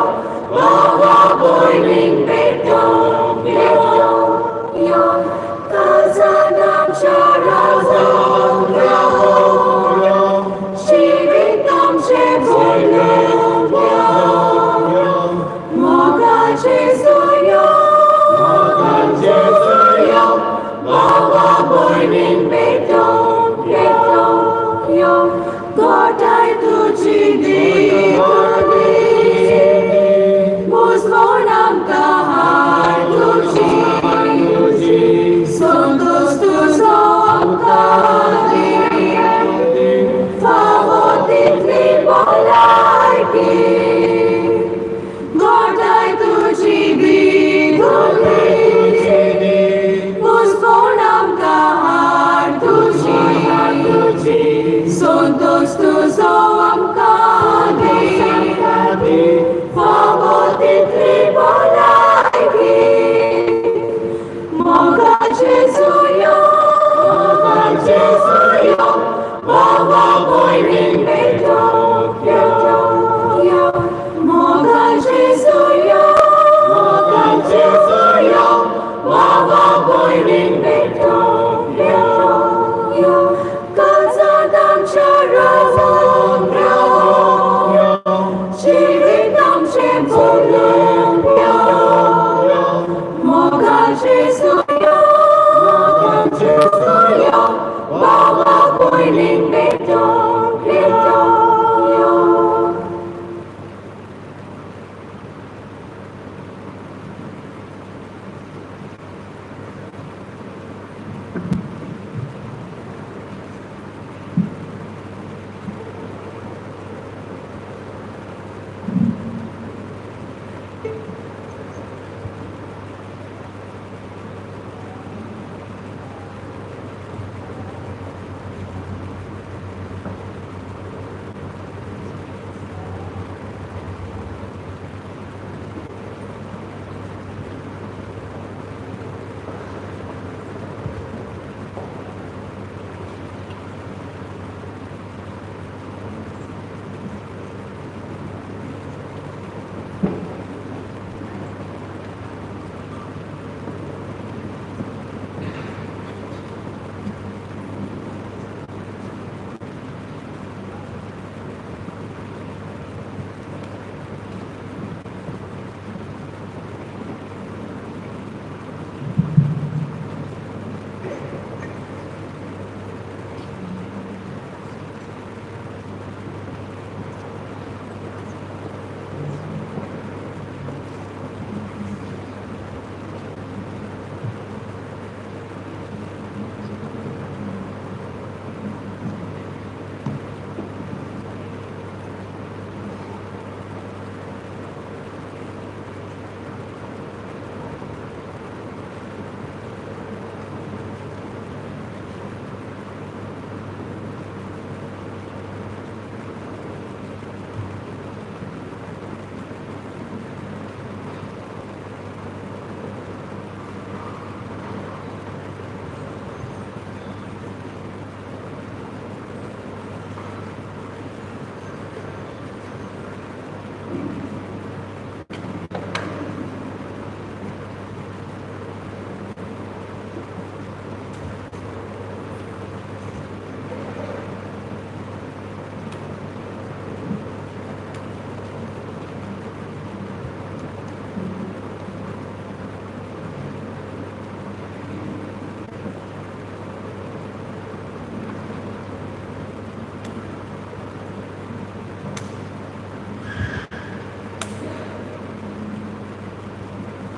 बाबा भयणीक भेटो भेटो यो, काळजान आमच्या राजोंक यो, जिवीत आमचें भरलूंक यो, मोगा जेजू यो, मोगा जेजू यो, बाबा भयणीक भेटो भेटो यो, गोठाय तुजी दिगुनी, मुजवण आमकां हाड तुजी, संतोष तुजो आमकां दी, फावो तितली भलायकी, गोठाय तुजी दिगुनी, मुजवण आमकां हाड तुजी, संतोष तुजो आमकां दी, फावो तितली भलायकी, मोगा जेजू यो, मोगा जेजू यो, बाबा भयणीक भेटो भेटो यो, मोगा जेजू यो, मोगा जेजू यो, बाबा भयणीक भेटो भेटो यो, काळजांत आमच्या रावोंक यो, जिवीत आमचें भरलूंक यो, मोगा जेजू यो, मोगा जेजू यो, बाबा भयणीक भेटो भेटो यो.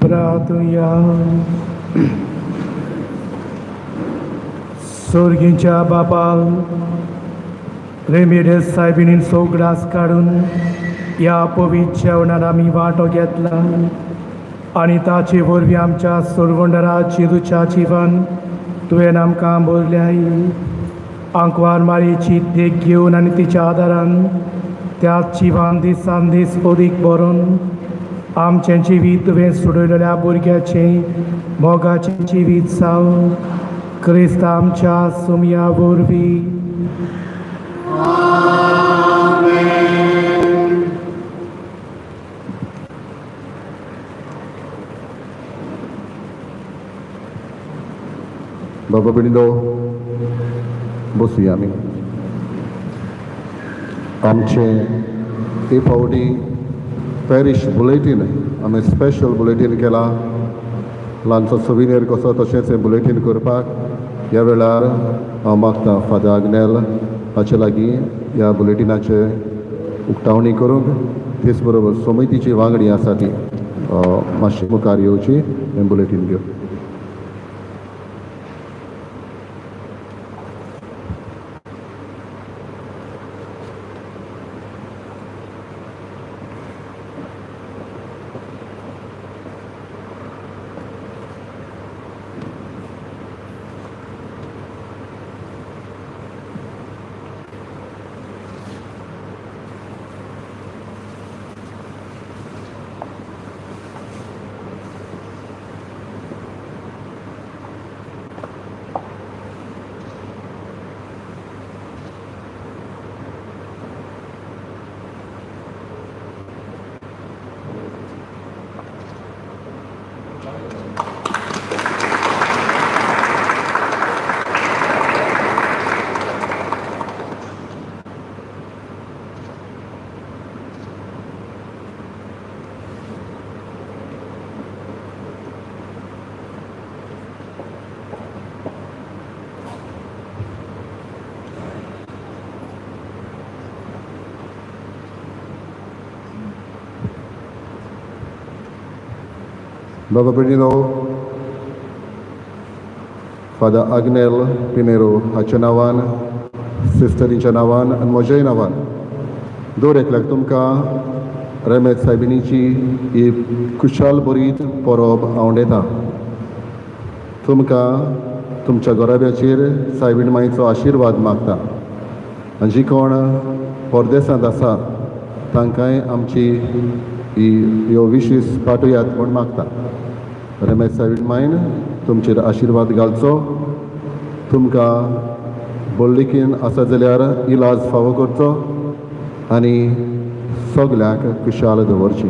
प्रार्थुया. सोर्गींच्या बापाल रेमेडस सायबिणीन सोगडास काडून ह्या पवित्र जेवणान आमी वांटो घेतला आनी ताचे वरवीं आमच्या सोरवंडरा जेजूच्या जिवन तुवें आमकां बरल्याय. आंकवार मारयेची देख घेवन आनी तिच्या आदारान त्या जिवान दिसान दीस अदीक बरोवन आमचें जिवीत तुवें सोडयलेल्या भुरग्याचें मोगाचें जिवीत जावं. क्रिस्त आमच्या सुमया वरवीं. बाबा भयणीनो, बसुया आमी. आमचें हे फावटी पॅरीश बुलेटीन आमी स्पेशल बुलेटीन केलां, ल्हानसो सोविनियर कसो, तशेंच हें बुलेटीन करपाक ह्या वेळार हांव मागतां फादर आग्नेल हाचे लागीं ह्या बुलेटिनाचे उक्तावणी करूंक. तेच बरोबर समितीची वांगडी आसा ती मातशी मुखार येवची हें बुलेटीन घेवन. बाबा भयणीनो, फादर आग्नेल पिनेरो हाच्या नांवान, सिस्टरीच्या नांवान आनी म्हज्याय नांवान दर एकल्याक तुमकां रेमेद सायबिणीची ही खुशाल बरीत परब आंवडेता. तुमकां तुमच्या घराब्याचेर सायबीण मायचो आशिर्वाद मागता आनी जी कोण परदेसांत आसा तांकांय आमची ही ह्यो विशीस पाठोयात म्हूण मागता. रमेश सायबीण मायन तुमचेर आशिर्वाद घालचो, तुमकां बोल्लिकीन आसा जाल्यार इलाज फावो करचो आनी सगल्यांक खुशाल दवरची.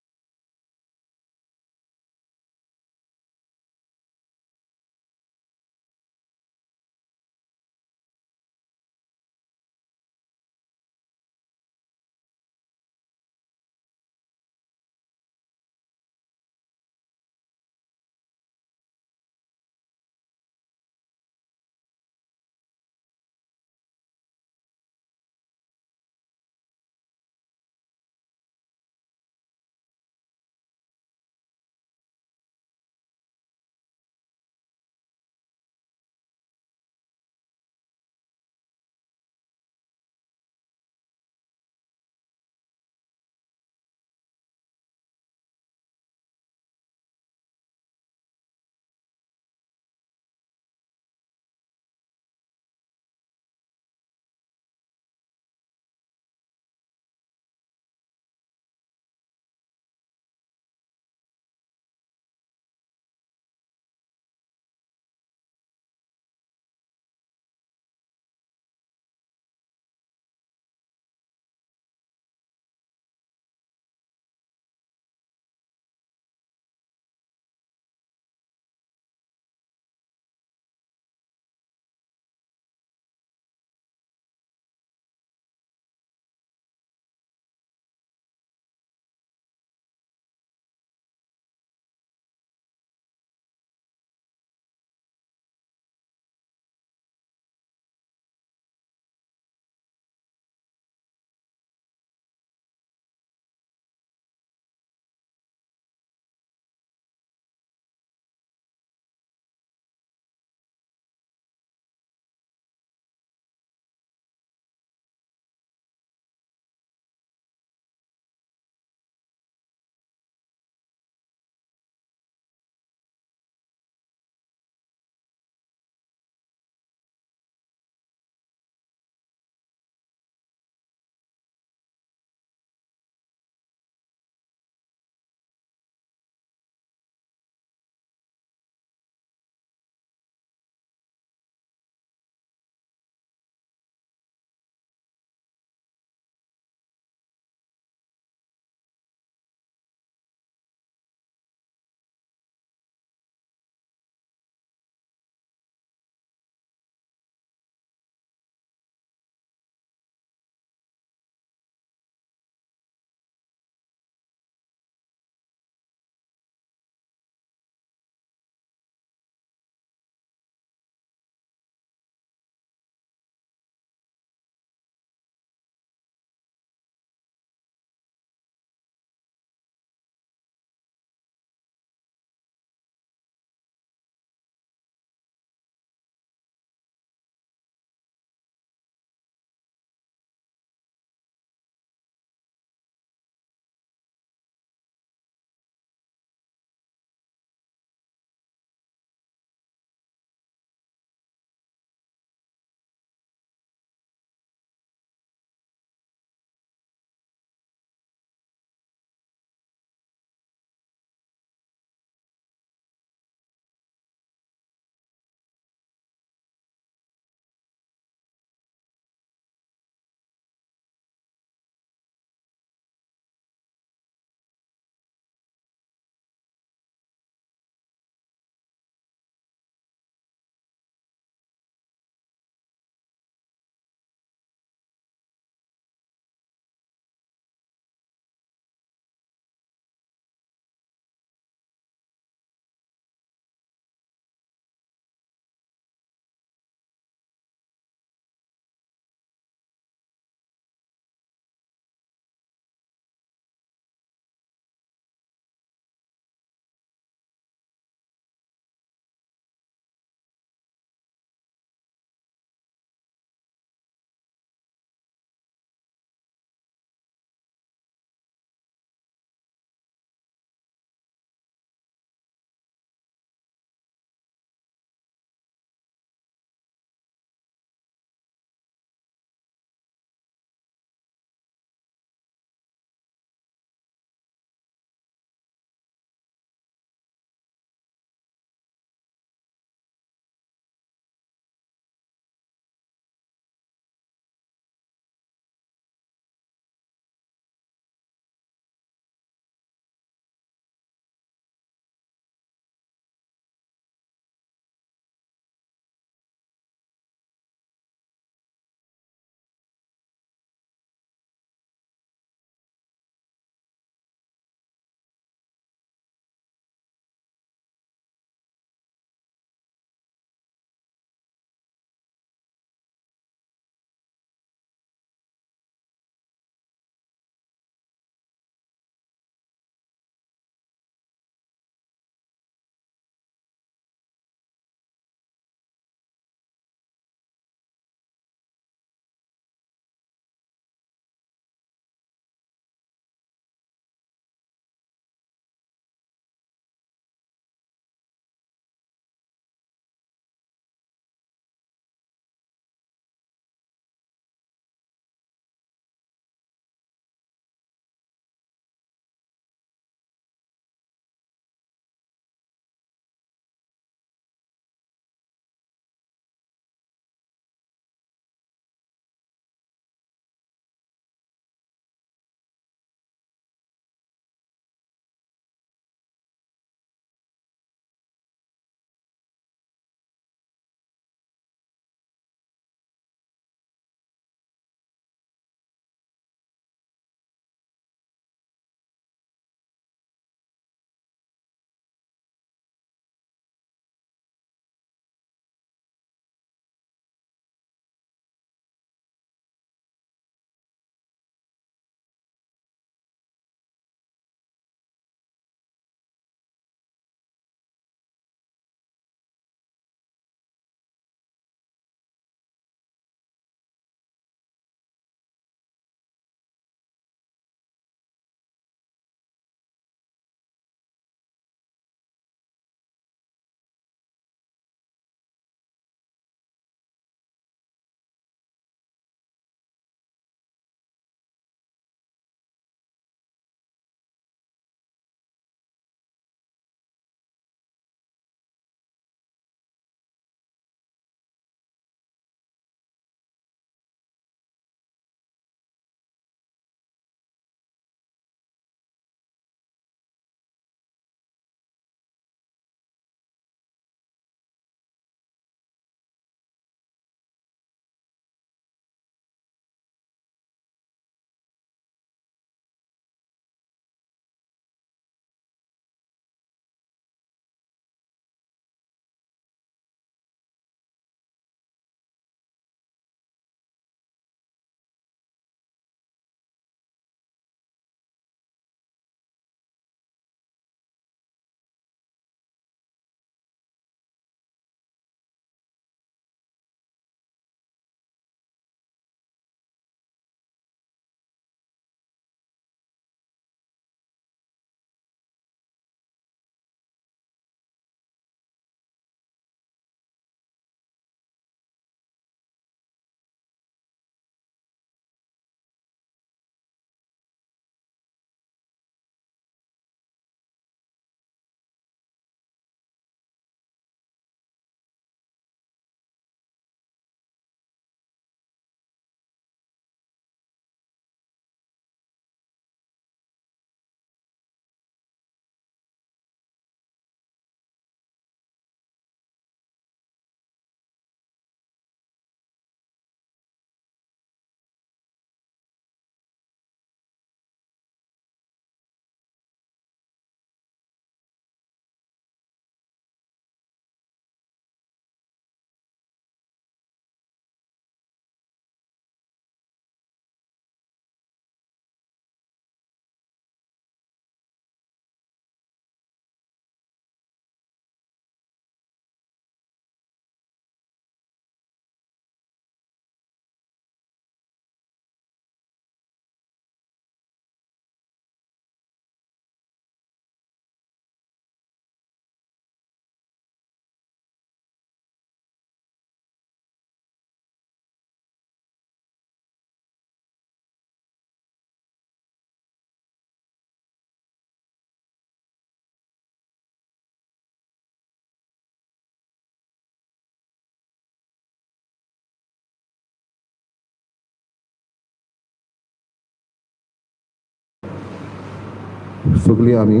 सगळीं आमी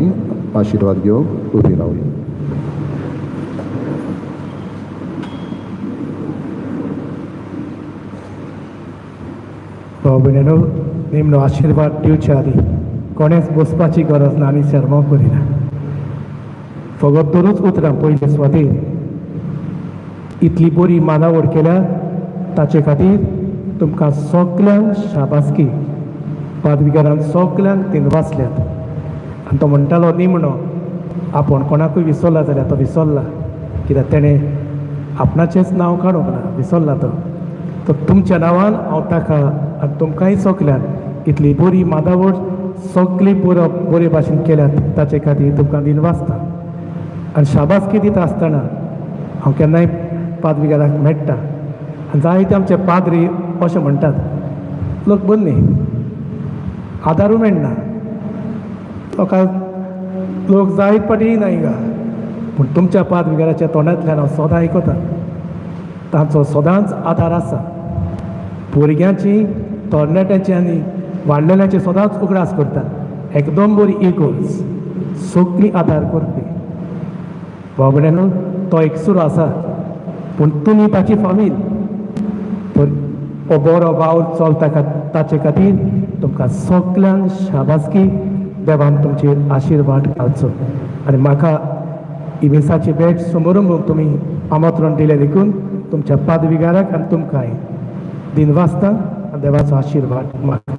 आशिर्वाद घेवंक उबी रावया. भाव भयणीनो, निमणो आशिर्वाद दिवचे आदी कोणेच बसपाची गरज ना आनी शर्माव करिना. फकत दोनूच उतरां. पयले सुवातेर इतली बरी मानावड केल्या ताचे खातीर तुमकां सगल्यांक शाबासकी. पादविगारान सगल्यांक दिनवासल्यात आनी तो म्हणटालो निमणो आपूण कोणाकूय विसरला जाल्यार तो विसरला, कित्याक तेणें आपणाचेंच नांव काडूंक ना, विसरला तो. तर तुमच्या नांवान हांव ताका आनी तुमकांय सगल्यांक इतली बरी मादावड सगळी बरो बरे भाशेन केल्यात ताचे खातीर तुमकां दिनवासता आनी शाबासकी दिता आसतना हांव केन्नाय पादविगाराक मेळटा आनी जायते आमचे पाद्री अशें म्हणटात, लोक बरी न्ही, आदारूय मेळना लोकांक, लोक जायत पाटी नाय गा. पूण तुमच्या पादविगाराच्या तोंडांतल्यान हांव सदां आयकता, तांचो सदांच आदार आसा. भुरग्यांची, तरणाट्यांची आनी वाडलेल्यांची सदांच उगडास करतात. एकदम बरी इगोर्ज, सगळीं आदार करपी. भाव भयणीनो, तो एकसुरो आसा पूण तुमी ताची फामील. तर हो बरो वावर चलता ताचे खातीर तुमकां सगल्यांक शाबासकी. देवान तुमचेर आशिर्वाद घालचो आनी म्हाका इमिसाची भेट समोरंभूक तुमी आमंत्रण दिलें देखून तुमच्या पादविगाराक आनी तुमकांय दिनवासता आनी देवाचो आशिर्वाद मागता.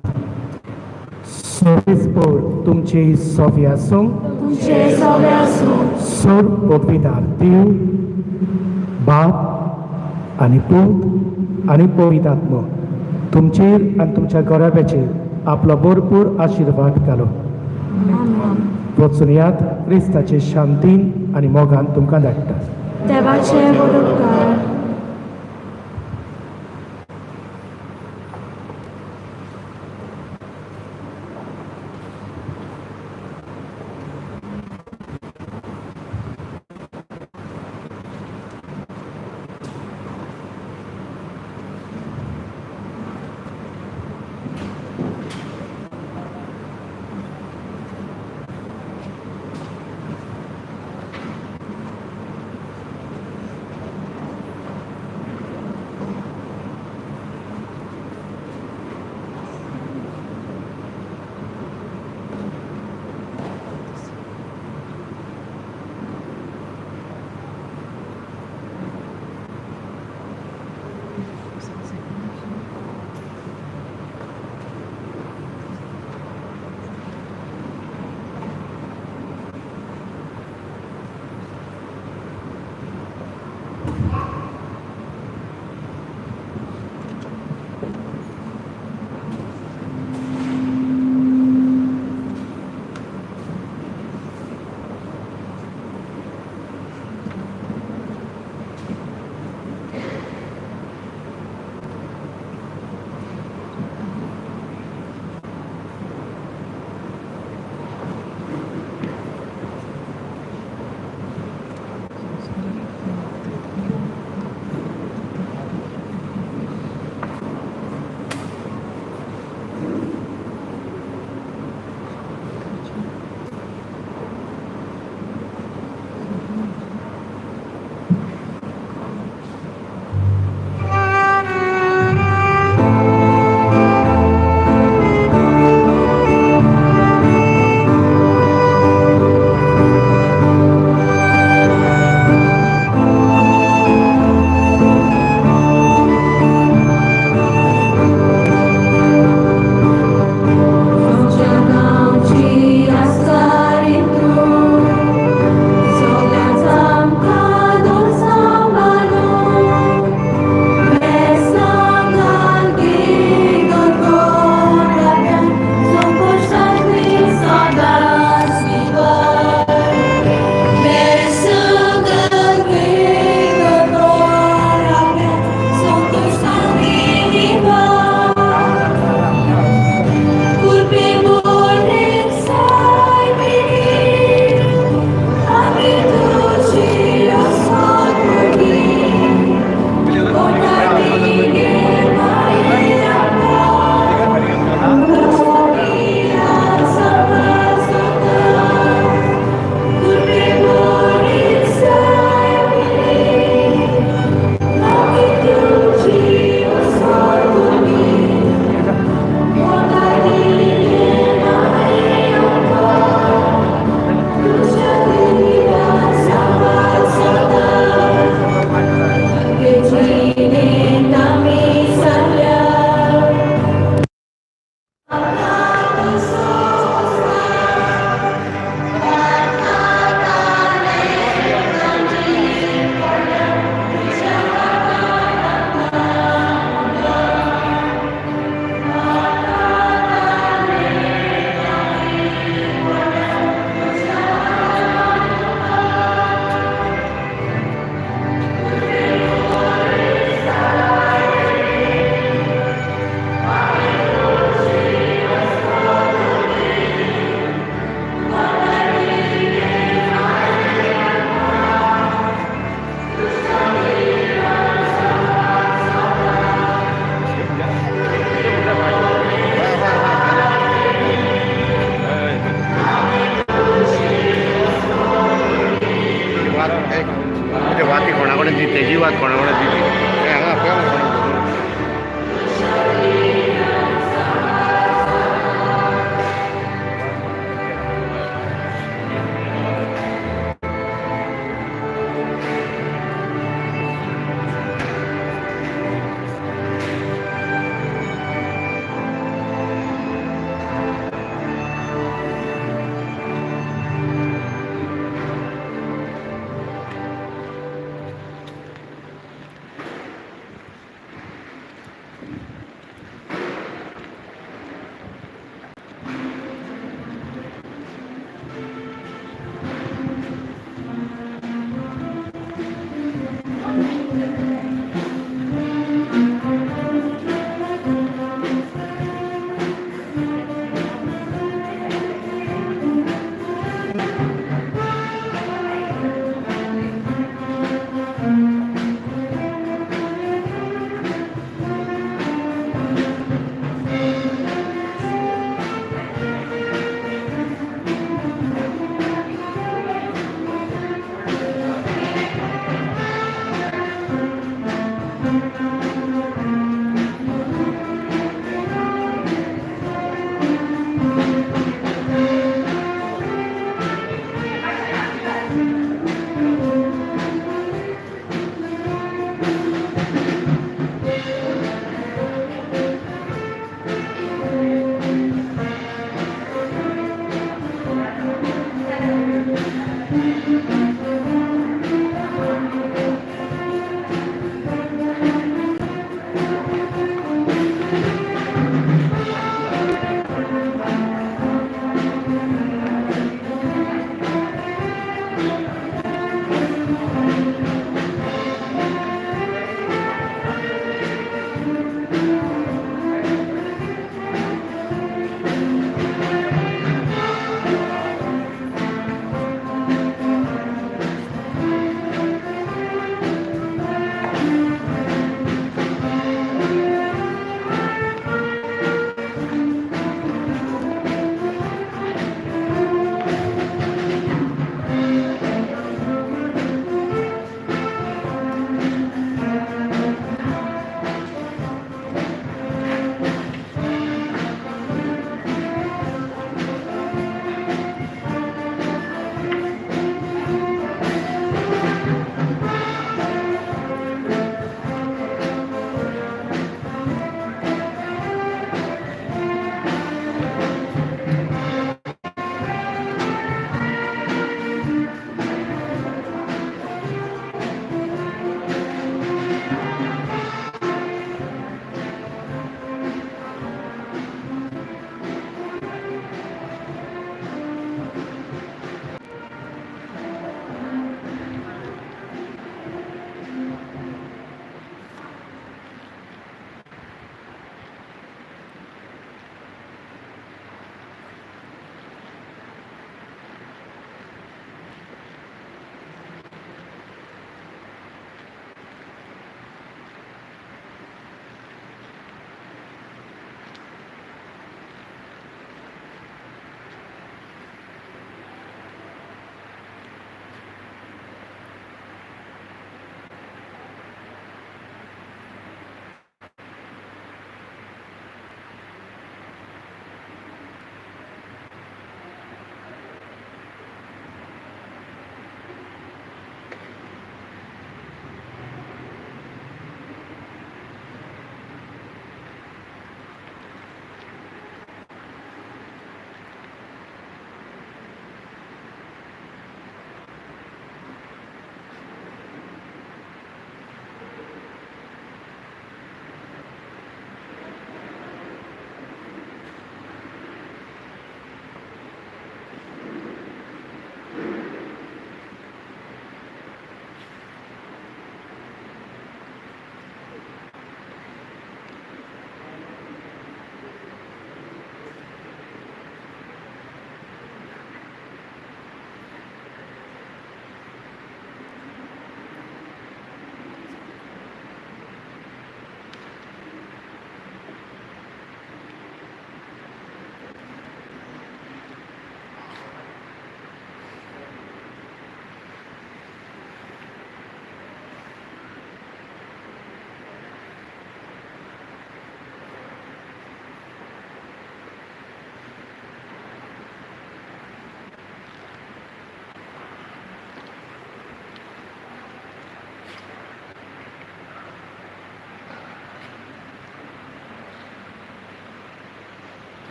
सोबीसपोर तुमची सोफी आसूं. तुमचे सवे आसूं. सोर पवित्र देव बाप आनी पूत आनी पवित्र आत्मो तुमचेर आनी तुमच्या घराब्याचेर आपलो भरपूर आशिर्वाद घालो. वचून यात, क्रिस्ताचे शांतीन आनी मोगान तुमकां धाडटा. देवाचे बरोबकार.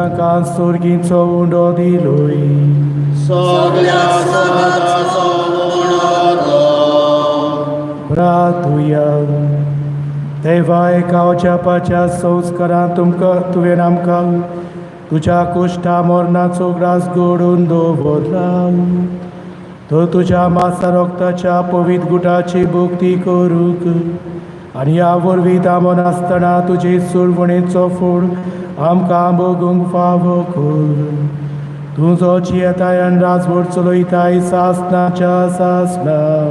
तांकां सोर्गीचो उंडो दिलोय. सगळ्या सदाचो उणो तो. प्रातुया. देवा, एका अजापाच्या संस्कारान तुमकां तुवें आमकां तुज्या कुश्टा मरणाचो ग्रास घडोवन दवरला. तर तुज्या मासा रोगताच्या पवित्र गुटाची भक्ती करूंक आनी ह्या वरवीं दामन आसतना तुजी सुरवणेचो फूड आमकां भोगूंक फावो कर. तुजो जियेताय आनी राजवट चलयताय सासनाच्या सासना.